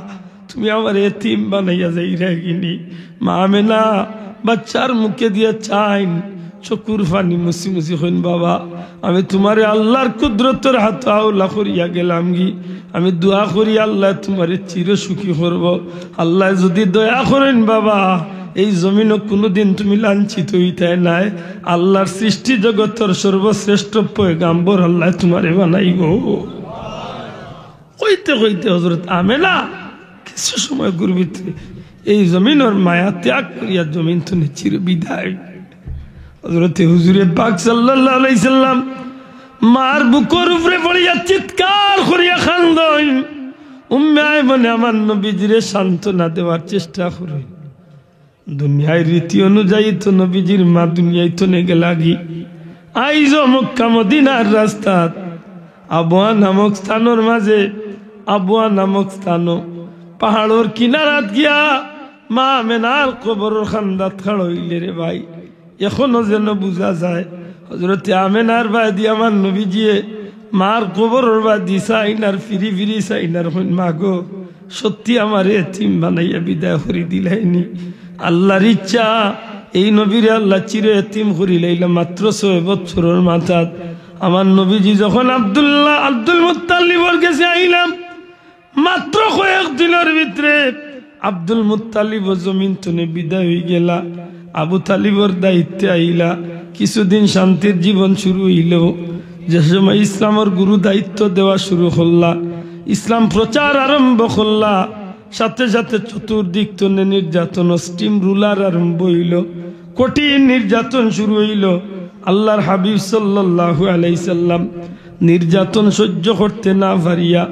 তুমি আমারে এতিম বানাইয়া যাইরায়গিনি। মা আমেনা বাচ্চার মুখে দিয়া চাইন, চকুর পানি মুছি মুছি কইন, "বাবা, আমি তুমারে আল্লার কুদরতর হাতো আওলা করিয়া গেলামগি। আমি দোয়া করি আল্লায় তুমারে চির সুখী করবো। আল্লায় যুদি দয়া করইন বাবা, এই জমিনো কুনুদিন তুমি লাঞ্ছিত অইতায় নায়। আল্লার সৃষ্টি জগতর সর্বশ্রেষ্ঠ পয়গাম্বর আল্লায় তুমারে বানাইবো।" কইতে কইতে হজরত আমেনা কিছু সময়র ভিতরে এই জমিনর মায়া ত্যাগ করিয়া জমিন তনে চির বিদায়। হজরতে হুজুরে পাক সাল্লাল্লাহু আলাইহি সাল্লাম মার বুকর উপরে পড়িয়া চিৎকার করিয়া কান্দইন। উম্মে আইমনে আমার নবীজিরে সান্ত্বনা দেওয়ার চেষ্টা করইন। দুনিয়ার রীতি অনুযায়ী তো নবীজির মা দুনিয়া তনে গেলাগি। আইজও মক্কা মদিনার রাস্তাত আবওয়া নামক স্থানর মাঝে, আবওয়া নামক স্থানো পাহাড়র কিনারাত গিয়া মা আমেনার কবরর কান্দাত খাড়া অইলে রে ভাই, এখনো যেন বুঝা যায় হজরতে আমেনার বায়দি আমার নবীজিয়ে মার কবরর বায়দি চাইন আর ফিরি ফিরি চাইন আর কইন, "মা গো, সত্যি আমারে এতিম বানাইয়া বিদায় করি দিলায়নি।" আল্লার ইচ্ছা, এই নবীরে আল্লায় চির এতিম করিলাইলা মাত্র ছয় বছরর মাথাত। আমার নবীজি যখন আব্দুল্লাহ, আব্দুল মুত্তালিবর গেছে আইলা, মাত্র কয়েক দিনর ভিতরে আব্দুল মুত্তালিবও জমিন তনে বিদায় অইগেলা। আবু তালিবর দায়িত্বে আইলা। কিছুদিন শান্তির জীবন শুরু অইলো। যে সময় ইসলামর গুরু দায়িত্ব দেওয়া শুরু করলা, ইসলাম প্রচার আরম্ভ করলা, সাথে সাথে চতুর্দিক তনে নির্যাতন, স্টিম রুলার আরম্ভ অইলো। কঠিন নির্যাতন শুরু অইলো। আল্লার হাবিব সাল্লাল্লাহু আলাইহি সাল্লাম নির্যাতন সহ্য করতে না পারিয়া,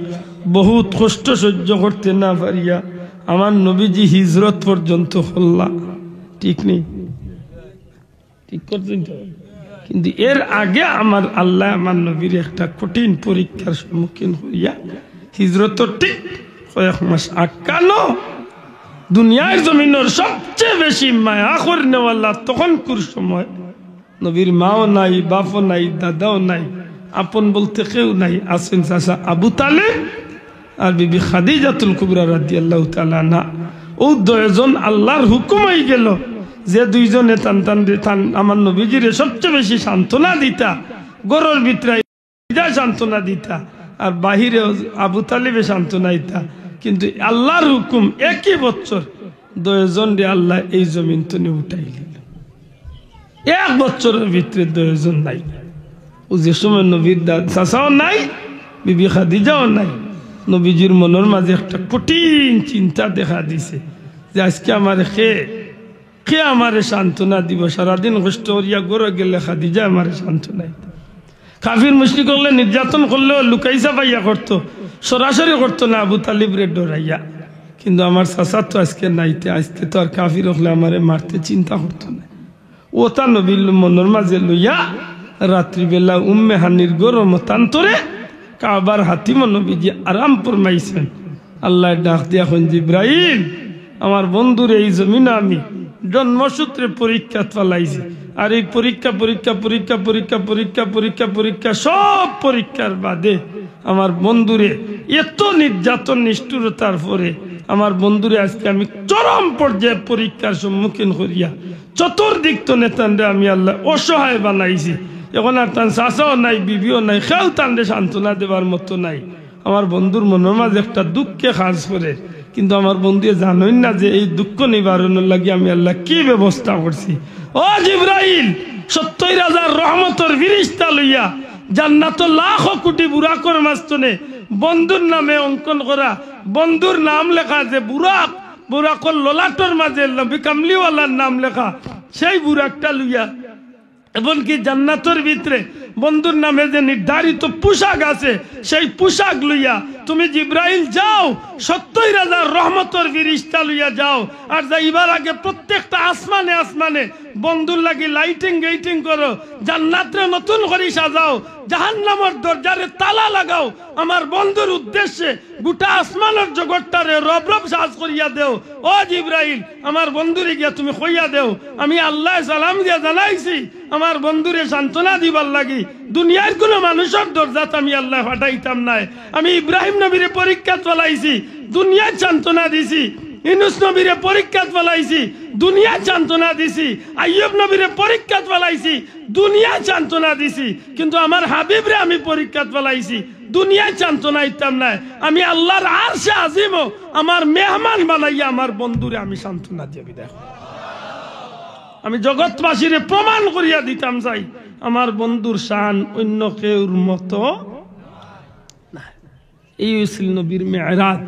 বহুত কষ্ট সহ্য করতে না পারিয়া আমার নবীজি হিজরত পর্যন্ত করলা। ঠিক নি? ঠিক করছইন তো? কিন্তু এর আগে আমার আল্লায় আমার নবীরে একটা কঠিন পরীক্ষার সম্মুখীন করিয়া হিজরতর ঠিক কয়েক মাস আগ কানো দুনিয়ার জমিনর সবচেয়ে বেশি মায়া করনেওয়ালা তখনকুর সময় নবীর মাও নাই, বাপও নাই, দাদাও নাই, আপন বলতে কেউ নাই। আছেন চাচা আবু তালেব আর বিবি খাদিজাতুল কুবরা রাদিয়াল্লাহু তাআলা আনহা। অউ দুইজন আল্লার হুকুম অইগেলো যে দুইজনে তান, তান, তান আমার নবীজিরে সবচেয়ে বেশি সান্ত্বনা দিতা, ঘরর ভিতরে খাদিজা সান্ত্বনা দিতা, আর বাহিরে আবু তালিবে সান্ত্বনা দিতা। কিন্তু আল্লার হুকুম, একই বছর দুইজনরে আল্লায় এই জমিন তনে উঠাইলিলো। এক বছরর ভিতরে দুইজন নাই। অউ যে সময় নবীর দাদ চাচাও নাই, বিবি খাদিজাও নাই, নবীজির মনর মাঝে একটা কঠিন চিন্তা দেখা দিছে যে আজকে আমারে কে, কে আমারে সান্ত্বনা দিবো? সারাদিন কষ্ট করিয়া ঘরো গেলে খাদিজায় আমারে সান্ত্বনা দিতা। কাফির মুশরিক অকলে নির্যাতন করলেও লুকাই চাপাইয়া করতো, সরাসরি করতো না আবু তালিবরে ডরাইয়া। কিন্তু আমার চাচা তো আজকে নাই, তে আজকে তো আর কাফির অকলে আমারে মারতে চিন্তা করতো না। অতা নবীর মনর মাঝে লইয়া রাত্রিবেলা উম্মে হানির ঘরর মতান্তরে কাবার হাতিমো নবীজি আরাম ফরমাইছইন। আল্লায় ডাক দিয়া কইন, "জিব্রাইল, আমার বন্ধুরে এই জমিনো আমি জন্মসূত্রে পরীক্ষাত ফালাইছি, আর এই পরীক্ষা, পরীক্ষা, পরীক্ষা, পরীক্ষা, পরীক্ষা, পরীক্ষা, পরীক্ষা, সব পরীক্ষার বাদে আমার বন্ধুরে এত নির্যাতন নিষ্ঠুরতার পরে আমার বন্ধুরে আজকে আমি চরম পর্যায়ে পরীক্ষার সম্মুখীন করিয়া চতুর্দিক তনে তানরে আমি আল্লায় অসহায় বানাইছি। এখন আর তান চাচাও নাই, বিবিও নাই, কেউ তানরে সান্ত্বনা দেবার মতো নাই। আমার বন্ধুর মনর মাঝে একটা দুঃখে কাজ করের, কিন্তু আমার বন্ধুয়ে জানইন না যে এই দুঃখ নিবারণর লাগি আমি আল্লায় কি ব্যবস্থা করছি।" ও জিব্রাইল, সত্তইর হাজার রহমতর ফিরিস্তা লইয়া জান্নাতো লাখো কুটি বুরাকর মাঝখানে বন্ধুর নামে অঙ্কন করা, বন্ধুর নাম লেখা যে বুরাক, বুরাকর ললাটর মাঝে নবী কামলিওয়ালার নাম লেখা, সেই বুরাকটা লইয়া, এমনকি জান্নাতর ভিতরে বন্ধুর নামে যে নির্ধারিত পোশাক আছে, সেই পোশাক লইয়া তুমি জিব্রাইল যাও, সত্তইর হাজার রহমতর ফিরিস্তা লইয়া যাও, আর যাইবার আগে প্রত্যেকটা আসমানে আসমানে বন্ধুর লাগি লাইটিং গেইটিং করো, জান্নাতরে নতুন করি সাজাও, জাহান্নামর দরজারে তালা লাগাও, আমার বন্ধুর উদ্দেশ্যে গোটা আসমানর জগৎটারে রব রব সাজ করিয়া দেও। ও জিব্রাইল, আমার বন্ধুরে গিয়া তুমি কইয়া দেও, আমি আল্লায় সালাম দিয়া জানাইছি, আমার বন্ধুরে সান্ত্বনা দিবার লাগি দুনিয়ার কুনু মানুষর দরজাত আমি আল্লায় পাঠাইতাম নায়। আমি ইব্রাহিম নবীরে পরীক্ষাত ফালাইছি, দুনিয়াত সান্ত্বনা দিছি। ইউনুস নবীরে পরীক্ষাত ফালাইছি, দুনিয়াত সান্ত্বনা দিছি। আইয়ুব নবীরে পরীক্ষাত ফালাইছি, দুনিয়াত সান্ত্বনা দিছি। কিন্তু আমার হাবিবরে আমি পরীক্ষাত ফালাইছি, দুনিয়াত সান্ত্বনা দিতাম নায়। আমি আল্লাহর আরশে আজিমও আমার মেহমান বানাইয়া আমার বন্ধুরে আমি সান্ত্বনা দিয়া বিদায় করব। আমি জগৎবাসীরে প্রমাণ করিয়া দিতাম চাই, আমার বন্ধুর শান অন্য কেউর মতো না। এই হইছিল নবীর মেরাজ।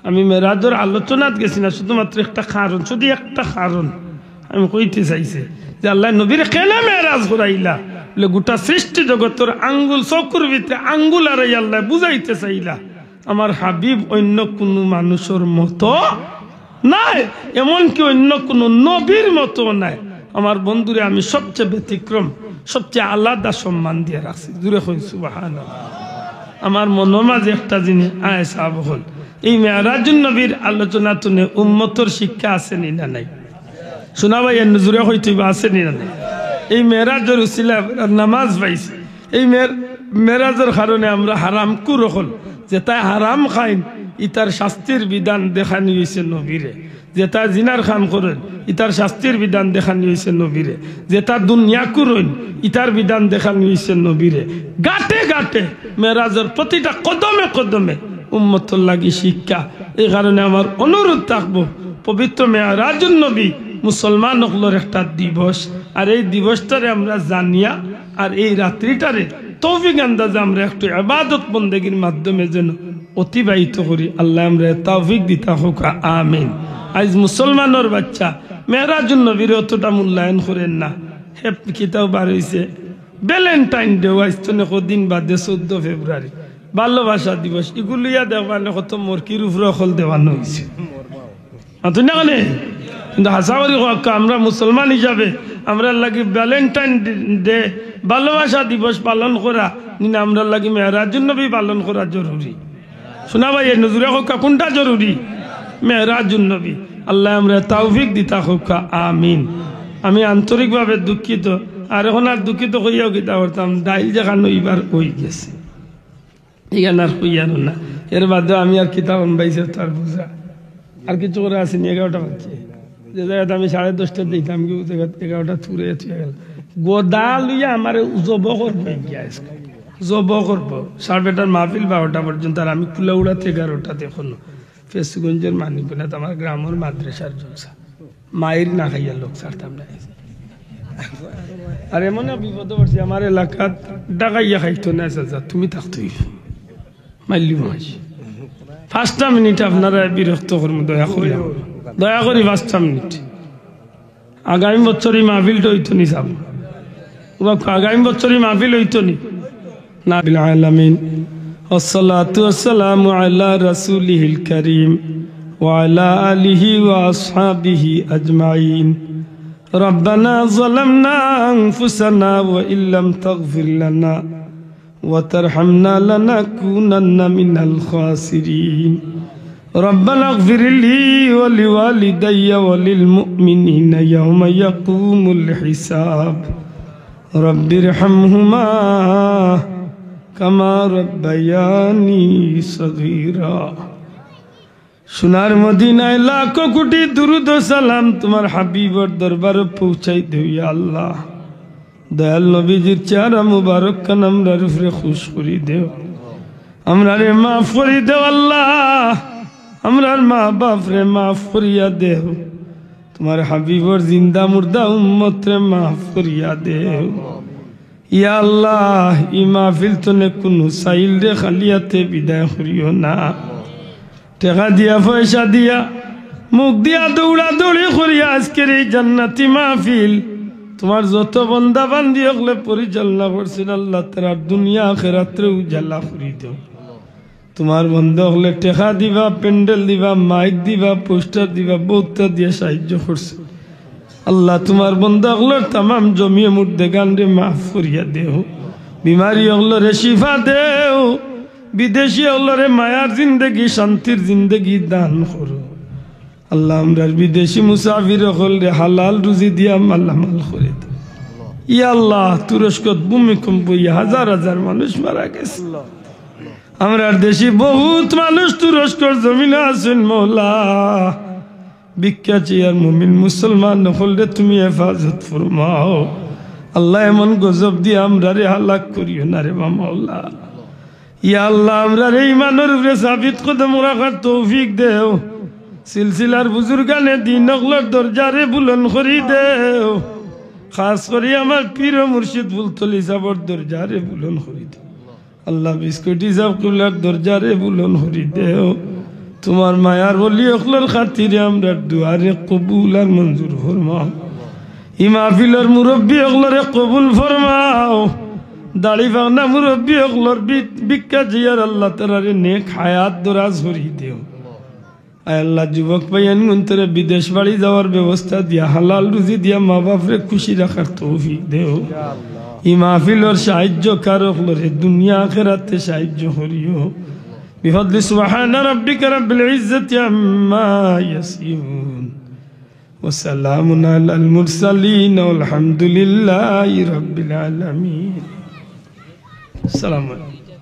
আমি মেরাজর আলোচনাত গেছি না, শুধুমাত্র একটা কারণ, শুধু একটা কারণ আমি কইতে চাইছি যে আল্লায় নবীরে কেনে মেরাজ করাইলা, বলে গোটা সৃষ্টি জগতর আঙ্গুল, চকুর ভিতরে আঙ্গুল আড়াই আল্লায় বুঝাইতে চাইলা, আমার হাবিব অন্য কুনু মানুষর মতো নায়, এমনকি অন্য কুনু নবীর মতো নায়। আমার বন্ধুরে আমি সবচেয়ে ব্যতিক্রম, সবচেয়ে আলাদা সম্মান দিয়া রাখছি। জুরে কই সুবহানাল্লাহ। আমার মনো মাঝে একটা জিনিস আয় সাব হল, এই মেরাজুন নবীর আলোচনা তুনে উম্মতর শিক্ষা আছে নি না নাই? শোনা ভাই, এর জুরে কইতে হইবা, আছে নি না নাই? এই মেরাজর উসিলা আমরা নামাজ পাইছি। এই মের-, মেরাজর কারণে আমরা হারামখুর অকল, যেতায় হারাম খাইন, ইতার শাস্তির বিধান দেখানি হইছে নবীরে। যেতায় জিনার কাম করইন, ইতার শাস্তির বিধান দেখানি হইছে নবীরে। যেতা দুনিয়াখুর অইন, ইতার বিধান দেখানি হইছে নবীরে। ঘাটে ঘাটে মেরাজর প্রতিটা কদমে কদমে উম্মতর লাগি শিক্ষা। এই কারণে আমার অনুরোধ থাকবো, পবিত্র মেরাজুন নবী মুসলমান অকলর একটা দিবস, আর এই দিবসটারে আমরা জানিয়া আর এই রাত্রিটারে তৌফিক আন্দাজে আমরা একটু ইবাদত বন্দেগীর মাধ্যমে যেন অতিবাহিত করি। আল্লায় আমরারে তৌফিক দিতা হউক্কা, আমিন। আইজ মুসলমানর বাচ্চা মেরাজুন নবীরে অতটা মূল্যায়ন করের না। হে কিতাও বার হইছে, ভ্যালেন্টাইন ডে আইজ তো কদিন বাদে চৌদ্দ ফেব্রুয়ারি, ভালোবাসা দিবস, ইগুলিয়া দেখবানে কত মরকির উপরে অকল দেওয়ানো হইছে। মাতইন না কেনে? কিন্তু হাছা করি কউক্কা, আমরা মুসলমান হিসাবে আমরার লাগি ভ্যালেন্টাইন ডে, ভালোবাসা দিবস পালন করা, নি না আমরার লাগি মেরাজুন নবী পালন করা জরুরি? শোনা ভাই, এর জুরে কউক্কা, কুনটা জরুরি? মেরাজুন নবী। আল্লায় আমরারে তৌফিক দিতা হউক্কা, আমিন। আমি আন্তরিকভাবে দুঃখিত, আর অখন আর দুঃখিত কইয়াও কিতা করতাম, ডাইল যেখান অইবার অই গেছে। ইখান আর কইয়ারও না। এর বাদে আমি আর কিতা কইমু ভাই, সে তো আর বুঝা। আর কিছু করা আছে নি, এগারোটা বাজছে। যে জাগাত আমি সাড়ে দশটাত যাইতাম, কি ও জাগাত এগারোটা থুড়ে থুয়ে গেল। গদা লইয়া আমারে জব করবো গিয়া আজকে। জব করবো। সাড়ে বেটার মাহফিল বারোটা পর্যন্ত, আর আমি কুলাউড়াত এগারোটাত অখনো। ফেঞ্চুগঞ্জর মানিকগঞ্জত আমার গ্রামর মাদ্রাসার জলসা। মাইর না খাইয়া লোক ছাড়তাম না। আর এমন এক বিপদো পড়ছি, আমার এলাকাত ডাকাইয়া খাইতো না, চাচা, তুমি থাকতই। মাইল্লি মাস। পাঁচটা মিনিট আপনারারে বিরক্ত করমু, দয়া করি, দয়া করি পাঁচটা মিনিট। আগামী বছর ই মাহফিলটা অইতো নি, সাব। আগামী বছর ই মাহফিল অইতো নি। رب العالمين، والصلاة والسلام على رسوله الكريم وعلى آله وأصحابه أجمعين. ربنا ظلمنا أنفسنا وإن لم تغفر لنا وترحمنا لنكونن من الخاسرين. ربنا اغفر لي ولوالدي وللمؤمنين يوم يقوم الحساب. رب ارحمهما كما ربياني صغيرا. সোনার মদিনায় লাখো কোটি দুরুদ ও সালাম তুমার হাবিবর দরবারো পৌঁছাই দেও, ইয়া আল্লাহ। দয়াল নবীজির চেহারা মুবারক খান আমরার উপরে খুশ করি দেও। আমরারে মাফ করি দেও আল্লাহ, আমরার মা বাপরে মাফ করিয়া দেও, তুমার হাবিবর জিন্দা মুর্দা উম্মতরে মাফ করিয়া দেও। ইয়া আল্লাহ, ই মাহফিল তনে কুনু সাইলরে খালি আতে বিদায় করিও না। টেকা দিয়া, পয়সা দিয়া, মুখ দিয়া দৌড়াদৌড়ি করিয়া আজকের এই জান্নাতি মাহফিল তুমার যত বন্দা বান্দি অকলে পরিচালনা করছইন, আল্লাহ তারার দুনিয়া আখেরাতরে উজালা করি দেও। তুমার বন্দা অকলে টেকা দিবা, প্যান্ডেল দিবা, মাইক দিবা, পোস্টার দিবা, বউততা দিয়া সাহায্য করছে। আল্লাহ, তুমার বন্দা অকলর তামাম জমিয়ে মুর্দেগানরে মাফ করিয়া দেও, বিমারি অকলরে শিফা দেও, বিদেশি অকলরে মায়ার জিন্দেগি, শান্তির জিন্দেগি দান করো। আল্লাহ, আমরার বিদেশি মুসাফির অকলরে হালাল রুজি দিয়া মালামাল করি দেও। ইয়া আল্লাহ, তুরস্কত ভূমিকম্প অইয়া হাজার হাজার মানুষ মারা গেছে। আমরার দেশি বউত মানুষ তুরস্কর জমিনো আছইন মওলা। ভিক্ষা চাইয়ার মুমিন মুসলমান অকলরে তুমি হেফাজত ফরমাও। আল্লাহ, এমন গজব দিয়া আমরারে হালাক করিও না রে বা মওলা। ইয়া আল্লাহ, আমরারে ইমানর উপরে সাবিত কদম রাখার তৌফিক দেও। সিলসিলার বুজুর্গানে দিন অকলর দরজারে বুলন্দ করি দেও। খাস করি আমার পীর ও মুর্শিদ ফুলতলি সাবর দরজারে বুলন্দ করি দেও। আল্লাহ, বিস্কুটি সাব কিবলার দরজারে বুলন্দ করি দেও। তুমার মায়ার ওলি অকলর খাতিরে আমরার দোয়ারে কবুল আর মঞ্জুর ফরমাও। ই মাহফিলর মুরব্বি অকলরে কবুল ফরমাও। দাড়ি পাকনা মুরব্বি অকলর বি-, ভিক্ষা চাইয়ার আল্লাহ তারারে নেক হায়াত দরাজ করি দেও। আয় আল্লাহ, যুবক ভাইয়াইনগুনতরে বিদেশ বাড়ি যাওয়ার ব্যবস্থা দিয়া, হালাল রুজি দিয়া মা বাপরে খুশি রাখার তৌফিক দেও। ই মাহফিলর সাহায্যকার অকলরে দুনিয়া আখেরাতে সাহায্য করিও। بفضل سبحان ربك رب العزة عما يصفون. وسلام على المرسلين والحمد لله رب العالمين. السلام عليكم.